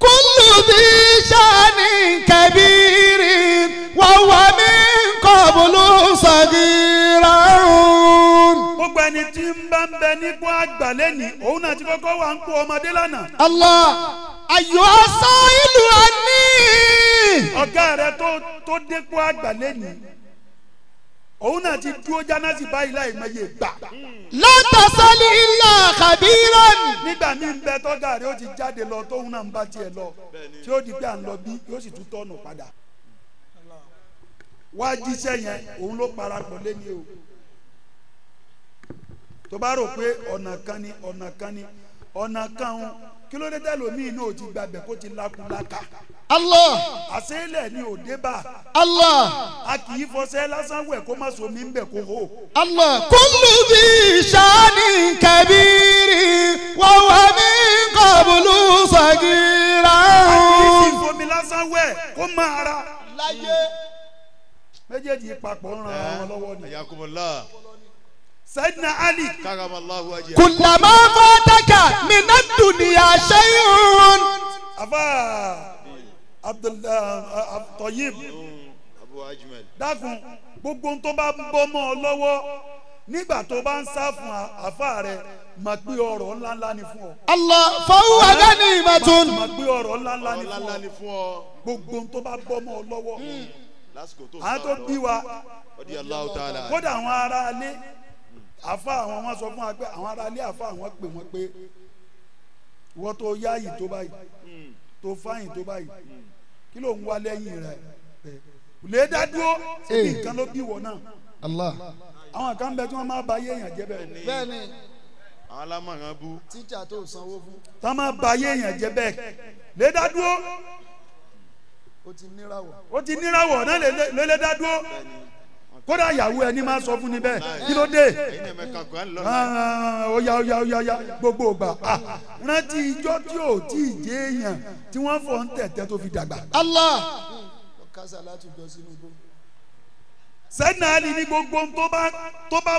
Kúlù bí sani kẹbírí wàwà mí kọ́bùlù sọ̀gíra. ẹni tí ń bá ń bẹ nípò àgbà lẹ́nìí òun náà ti kọ́kọ́ wà ń kó ọmọdé lánàá. Allah ayọ̀ sọ ìlú àní. Ọ̀gá rẹ tó dépò àgbà lẹ́nìí òun náà ti dúró jánásì báyìí láì mọye gbà. Látàsálí ilà kàbíràn. Nígbà míì ń bẹ tọ́gà rẹ ó ti jáde lọ tóun náà ń bá tiẹ̀ lọ tí ó di pé à ń lọ bí yóò sì tún tọ̀nù padà. Wá jíṣẹ́ yẹn òun ló parapọ̀ lẹ́ni o. Tó bá rò pé ọ̀nà kan ni ọ̀nà kan ni ọ̀nà kan ń kí ló dé tẹ́lòmíì náà ò ti gbàgbẹ́ kó ti lákúláka. Allah. Àṣeélẹ̀ ni òde bá. Allah. A kì í fọṣẹ́ lásán wẹ̀ kó má somi ń bẹ̀ kó hó. Allah. Kullu dhi shani kabiri wa huwa min qablu sagira. A kì í sì fomi lásán wẹ̀ kó má ara. Láyé. Méjèèjì papọ̀ ń ran àwọn lọ́wọ́ ni. Ayakumullah. Sayyidina Ali. Karamallahu wajhahu. Kullama fataka mina dunya shay'un. Afa Abdullah Tayyib. Abu Ajmal. Dákun gbogbo tó bá ń bọ́ mọ́ ọ lọ́wọ́ nígbà tó bá ń sá fún àfa rẹ mà pé ọrọ̀ ńláńlá ni fún ọ. Allah fahuwa ganimatun. Mà pé ọrọ̀ ńláńlá ni fún ọ. Gbogbo tó bá bọ́ mọ́ ọ lọ́wọ́. Àwọn tó bí wa kódà àwọn ará ilé àfa àwọn wọn sọ fún wa pé àwọn ará ilé àfa àwọn pè wọn pé wọ́n tó yáàyè tó báyìí tó fáyìn tó báyìí kí ló ń wá lẹ́yìn rẹ̀ lè dá dúró síbi nǹkan ló bí wọ náà. Allah. Àwọn kan bẹ tí wọ́n máa ba ayé èèyàn jẹ́ bẹ́ẹ̀. Bẹ́ẹ̀ni. Àwọn alámọ̀ràn bú. Tíjà tó sanwó fún. Tí wọ́n máa ba ayé èèyàn jẹ́ bẹ́ẹ̀ lè dá dúró. Ó ti níràwọ̀. Ó ti níràwọ̀ náà lè dá dúró. Kódà ìyàwó ẹni máa sọ fún ni bẹ́ẹ̀ kí ló dé ó yá ó yá ó yá ó yá gbogbo ìgbà rántí ijọ́ tí ò tí ì jẹ́ èèyàn tí wọ́n fọ̀ ń tẹ̀tẹ̀ tó fi dàgbà. Allah. Sayyidina Ali ní gbogbo tó bá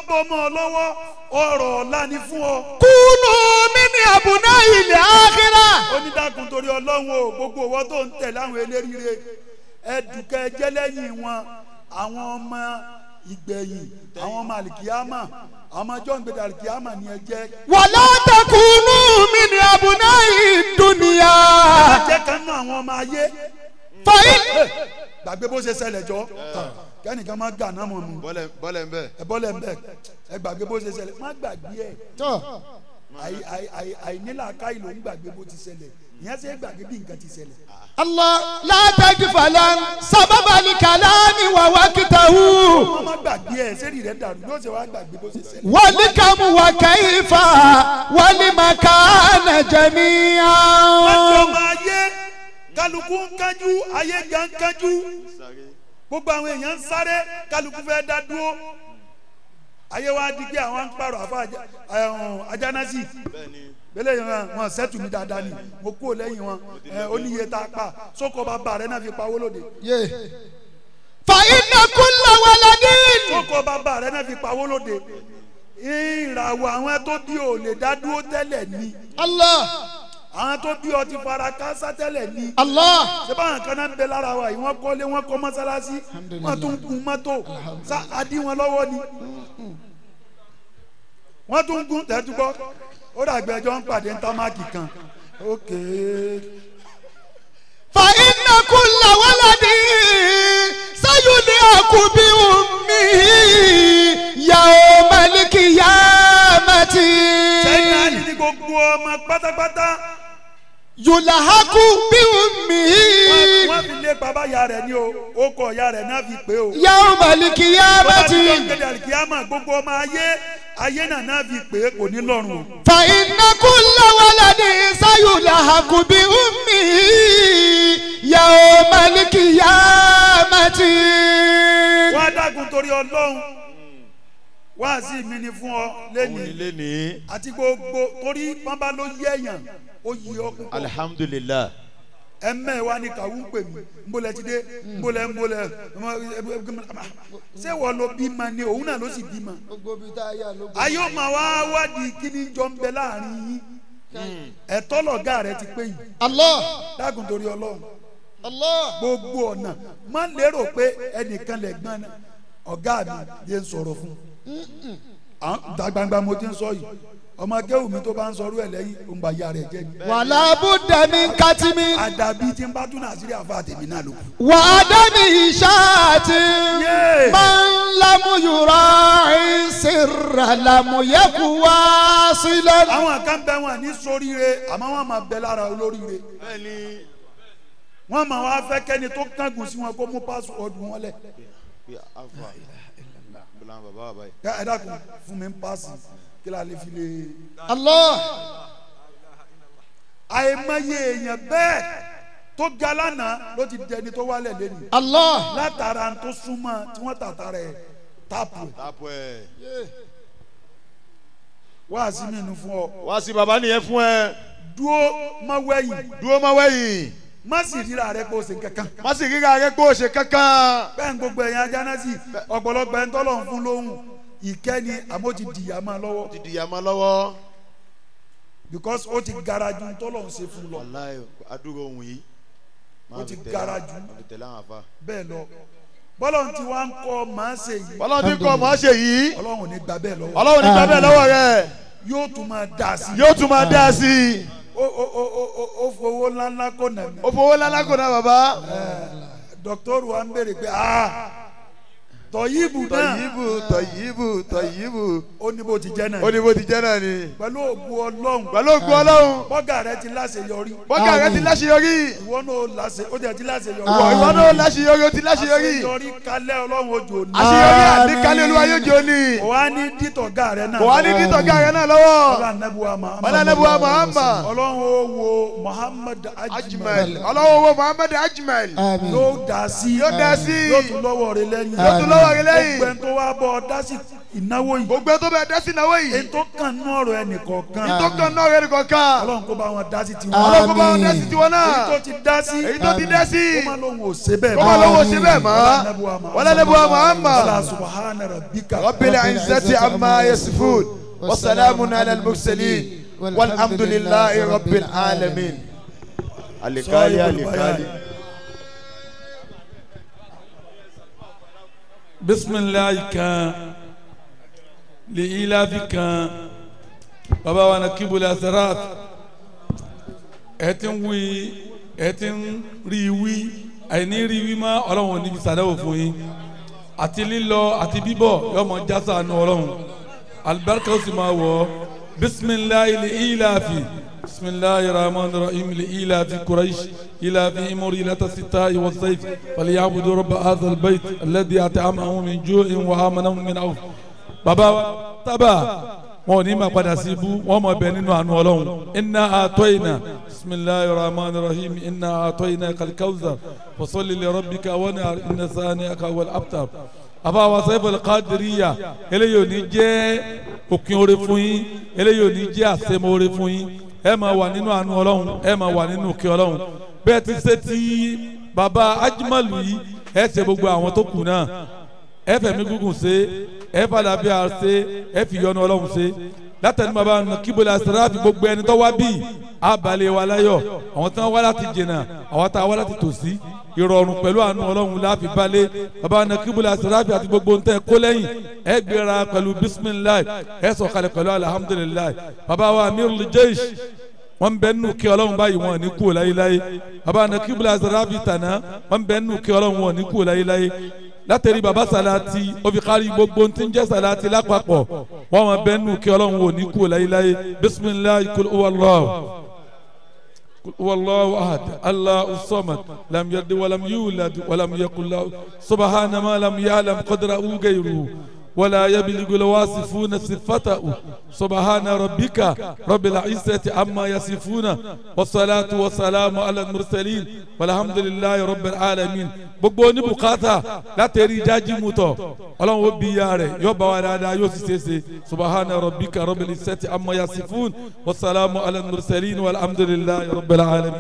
bọ́ ọmọ ọ lọ́wọ́ ọ̀rọ̀ ọ̀la ni fún ọ. Kúnú mi ní àbùná ilẹ̀ àkírà. Ó ní dákun torí Ọlọ́run o gbogbo owó tó ń tẹ̀lé àwọn eléríire ẹ̀dùnkẹ́ jẹ́lẹ́yìn wọn àwọn ọmọ ìgbẹ̀yìn àwọn ọmọ alikiyama àwọn ọmọ ọjọ́ ìgbẹ̀dẹ̀ alikiyama ni ẹ jẹ́. Wala takunu min abnai dunya. Ẹ jẹ́ kan nú àwọn ọmọ ayé. Fàyín. Gbàgbé bó ṣe ṣẹlẹ̀ jọ kẹ́nìkan má gà náà mọ̀ nù. Bọ́lẹ̀ ń bẹ̀. Ẹ bọ́lẹ̀ ń bẹ̀ ẹ gbàgbé bó ṣe ṣẹlẹ̀ má gbàgbé ẹ̀. Àìnílàákàyè ló ń gbàgbé bó ti ṣẹlẹ̀ ìyẹn ṣe é gbàgbé bí nǹkan ti ṣẹlẹ̀. Allah la tajfalan sababa likalami wa waqtahu. Wọ́n má gbàgbé ẹ̀ sẹ́rí rẹ̀ dàrú yóò ṣe wá gbàgbé bó ṣe ṣẹlẹ̀. Walikamu wa kaifa walimakana jami'an. Májọ máa yé kálukú ń kájú ayé gan ń kájú gbogbo àwọn èèyàn ń sáré kálukú fẹ́ dá dúró ayé wa di pé àwọn ń pààrọ̀ àfa ajánásì bẹ́lẹ̀ yẹn wọn sẹ́tù mi dáadáa ni mo kúrò lẹ́yìn wọn ó ní iye tá a pa sókò bàbá rẹ náà fi pawó lóde. Fa inna kulla waladin. Sókò bàbá rẹ náà fi pawó lóde ìràwọ̀ àwọn tó bí ò lè dá dúró tẹ́lẹ̀ ni. Allah. Àwọn tó bí ọ ti fara kásá tẹ́lẹ̀ ni. Allah. Ṣé báwọn kan náà ń bẹ lára wa yìí wọ́n kọ́lé wọ́n kọ́ mọ́sálásí wọ́n tún gun mọ́tò sá adí wọn lọ́wọ́ ni. Wọ́n tún gun tẹ́túbọ́ ó dàgbẹ́ ẹjọ́ ń pàdé ń támákì kan. Ok. Fa inna kulla waladin sayulhaqu bi ummihi yawmal qiyamati. Sẹ́yìn náà ní gbogbo ọmọ pátápátá. Yulhaqu bi ummihi. Wọ́n fi lé bàbá ya rẹ̀ ní o, ó kọ ya rẹ̀ náà fi pé o. Yawmal qiyamati. Bàbá mi kìyàmà gbogbo ọmọ ayé ayé náà náà fi pé kò ní lọ́rùn o. Fa inna kulla waladin sayulhaqu bi ummihi yawmal qiyamati. Wọ́n á dákun torí Ọlọ́run wá sí mi ni fún ọ lẹ́ni àti gbogbo torí wọ́n bá ló yẹ èèyàn ó yí ọ púpọ̀. Alhamdulillah. Ẹ mẹ́wàá ni kàwé ń pè mí nbólẹ̀ ti dé nbólẹ̀ nbólẹ̀ ṣé wọ́n ló bímọ ni òun náà ló sì bímọ. Ayé ó máa wá wádìí kí ni jọ ń bẹ láàrin yín ẹ̀tọ́ lọ̀gá rẹ ti pé yìí. Allah. Dákun torí Ọlọ́run. Allah. Gbogbo ọ̀nà má lérò pé ẹnìkan lẹ̀gbọ́n ọ̀gá mi yé ń sọ̀rọ̀ fún. Gbangba mo ti ń sọ yìí ọmọ akẹ́wù mi tó bá ń sọrú ẹ̀ lẹ́yìn ó ń ba ya rẹ̀ jẹ́ ni. Wàlá búdà mi kátìmí. Àdàbí tí ń bá tún àṣírí àfa àtẹ̀mí náà ló kù. Wà á dẹ́mi ìṣáàtì máa ń lámúyúrọ̀ ìṣirà lámúyẹ́kù wá sílẹ̀. Àwọn kan bẹ wọn ní sóríire àmọ́ wọn máa bẹ lára olóríire. Wọ́n máa wá fẹ́ kẹ́ni tó kángun sí wọn kó mú pásíwọ́ọ̀dù wọn lẹ̀. Ẹ dákun fún mi ń pàṣẹ kí la lè fi lè. Allah. Àìmọye èèyàn bẹ́ẹ̀ tó ga lánàá ló ti dẹni tó wálẹ̀ lẹ́nu. Allah. Látara tó súnmọ́ tí wọ́n tàtà rẹ̀ tápù ẹ̀. Wáàsí mi nu fún ọ. Wáàsí bàbá nìyẹn fún ẹ. Dúró má wẹ̀yìn. Dúró má wẹ̀yìn. Má sì ríra rẹ kó o ṣe kankan. Má sì ríra rẹ kó o ṣe kankan. Bẹ́ẹ̀ ni gbogbo ẹ̀yin ajánásì ọ̀pọ̀lọpọ̀ ẹni tọ́lọ̀ ń fún lóhùn ìkẹ́ni àmọ́ ti dìyà máa lọ́wọ́. Ti dìyà máa lọ́wọ́. Because ó ti gara ju tọ́lọ̀ ń ṣe fún lọ. Wàláhì adúrò ohun yìí. Ó ti gara ju bẹ́ẹ̀ lọ. Bọ́lọ̀ ti wá ń kọ́ màá ṣe yìí. Bọ́lọ̀ ti ń kọ́ màá ṣe yìí. Ọlọ́run ò ní gbà bẹ́ẹ̀ lọ́wọ́. Ọlọ́run ò ní gbà bẹ́ẹ̀ lọ́wọ́ rẹ̀. Yóò tún máa dà sí. Yóò tún máa dà sí. Ó fowó ńláńlá kò nà mí. Ó fowó ńláńlá kò nà bàbá. Dọ́kítọ́rù wa ń béèrè pé tọ̀yìbù náà. Tọ̀yìbù tọ̀yìbù tọ̀yìbù. Ó ní bó ti jẹ́ náà. Ó ní bó ti jẹ́ náà ni. Pẹ̀lú ògùn Ọlọ́run. Pẹ̀lú ògùn Ọlọ́run. Bọ́gà rẹ ti láṣeyọrí. Bọ́gà rẹ ti láṣeyọrí. Ìwọ náà láṣe ó jẹ́ ti láṣeyọrí. Ìwọ náà láṣeyọrí ó ti láṣeyọrí. Àṣeyọrí kalẹ̀ Ọlọ́run ojú òní. Àṣeyọrí àdíkalẹ̀ Olúwa yóò jẹ́ òní. Kò wá ní dítọ̀gá rẹ náà. Kò wá ní dítọ̀gá rẹ náà lọ́wọ́. Ọlá Ànábì Muhammad. Ọlọ́run ó wo Muhammad Ajmal. Ọlọ́run ó wo Muhammad Ajmal. Yóò dá sí. Yóò dá sí. Yóò tún lọ́wọ́ rẹ lẹ́yìn. Yóò tún lọ́wọ́ rẹ lẹ́yìn. Gbogbo ẹni tó wá bọ̀ dá sí ìnáwó yìí. Gbogbo ẹni tó bẹ dá sí ìnáwó yìí. Èyí tó kàn ní ọ̀rọ̀ ẹnìkọ̀ọ̀kan. Èyí tó kàn ní ọ̀rọ̀ ẹnìkọ̀ọ̀kan. Ọlọ́run kó bá wọn dá sí tiwọn. Ọlọ́run kó bá wọn dá sí tiwọn náà. Èyí tó ti dá sí. Èyí tó ti dá sí. Kó má lóhùn ò ṣe bẹ́ẹ̀ mọ́. Kó má lóhùn ò ṣe bẹ́ẹ̀ mọ́. Wala Nabuwa Muhammad. Wala subhana rabbika. Rabbil izzati amma yasifun. Wa salamun ala al-mursalin. Walhamdulillahi rabbil alamin. Alikali alikali. Bisimilayi kan lilafi kan baba wa na kibula sarat ẹ ti ń wí ẹ ti ń rí wí àìní rí wí mọ́ Ọlọ́run níbi sàdáwò fún yín àti lílọ àti bíbọ̀ yóò mọ jásà nu Ọlọ́run alibarika ó sì máa wọ̀ ọ́ bisimilayi lilafi bisimilayi rahman rahim lilafi quraish ilafi imori latasita iwasayf falyabudu rabba hadha albayt alladhi at'amahum min ju'in wa amanahum min khawf. Baba tábà wọn ò ní máa padà sí ibú wọn máa bẹ nínú àánú Ọlọ́run. Inna a'tayna bisimilayi rahman rahim inna a'tayna kalkawzar fasalli li rabbika wanhar inna sani'aka wal abtar. Àbáwá Saiful Qadiriyya eléyìí ò ní jẹ́ òpin oore fún yín eléyìí ò ní jẹ́ àṣemọ́ oore fún yín ẹ máa wà nínú àánú Ọlọ́run ẹ máa wà nínú òkè Ọlọ́run bẹ́ẹ̀ ti ṣe ti baba Ajmalu yìí ẹ ṣe gbogbo àwọn tó kù náà ẹ fẹ̀mí gúngùn ṣe ẹ fàlàfíà ṣe ẹ fi yọ́nú Ọlọ́run ṣe látẹnu baba kíbola sàráàfì gbogbo ẹni tó wá bíi abalẹ̀ wa láyọ̀ àwọn tí wọ́n wá láti jìnnà àwọn tí wọ́n wá láti tòsí ìrọ̀rùn pẹ̀lú àánú Ọlọ́run láfi balẹ̀ baba nàkíbùlà sàráàfì àti gbogbo ntẹ kó lẹ́yìn ẹ gbéra pẹ̀lú bisimilayi ẹ sọ̀kalẹ̀ pẹ̀lú alihamudulilayi baba wa amirul jeish wọ́n bẹ nínú kí Ọlọ́run báyìí wọn ní kú láyéláyé baba nàkíbùlà sàráàfì tànà wọ́n bẹ nínú kí Ọlọ́run wọn ní kú láyéláyé látẹ̀rí baba salati ó fi kárí gbogbo ntí ń jẹ́ salati lápapọ̀ wọ́n máa bẹ nínú kí Ọlọ́run wọn ní kú láyéláyé bisimilayi kul huwallahu wallahu ahad allahu samad lam yalid walam yulad walam yakun lahu subhana ma lam ya'lam qadrahu ghayruhu wala yabligu alwasifuna sifatahu subhana rabbika rabbil izzati amma yasifuna wassalatu wassalamu ala almursalin walhamdulillahi rabbil alamin. Gbogbo ní bùkátà látẹ̀rí jájí mutọ̀ Ọlọ́run ó bí ya rẹ̀ yóò bá wa dáadáa yóò sì ṣeéṣe subhana rabbika rabbil izzati amma yasifun wassalamu ala almursalin walhamdulillahi rabbil alamin.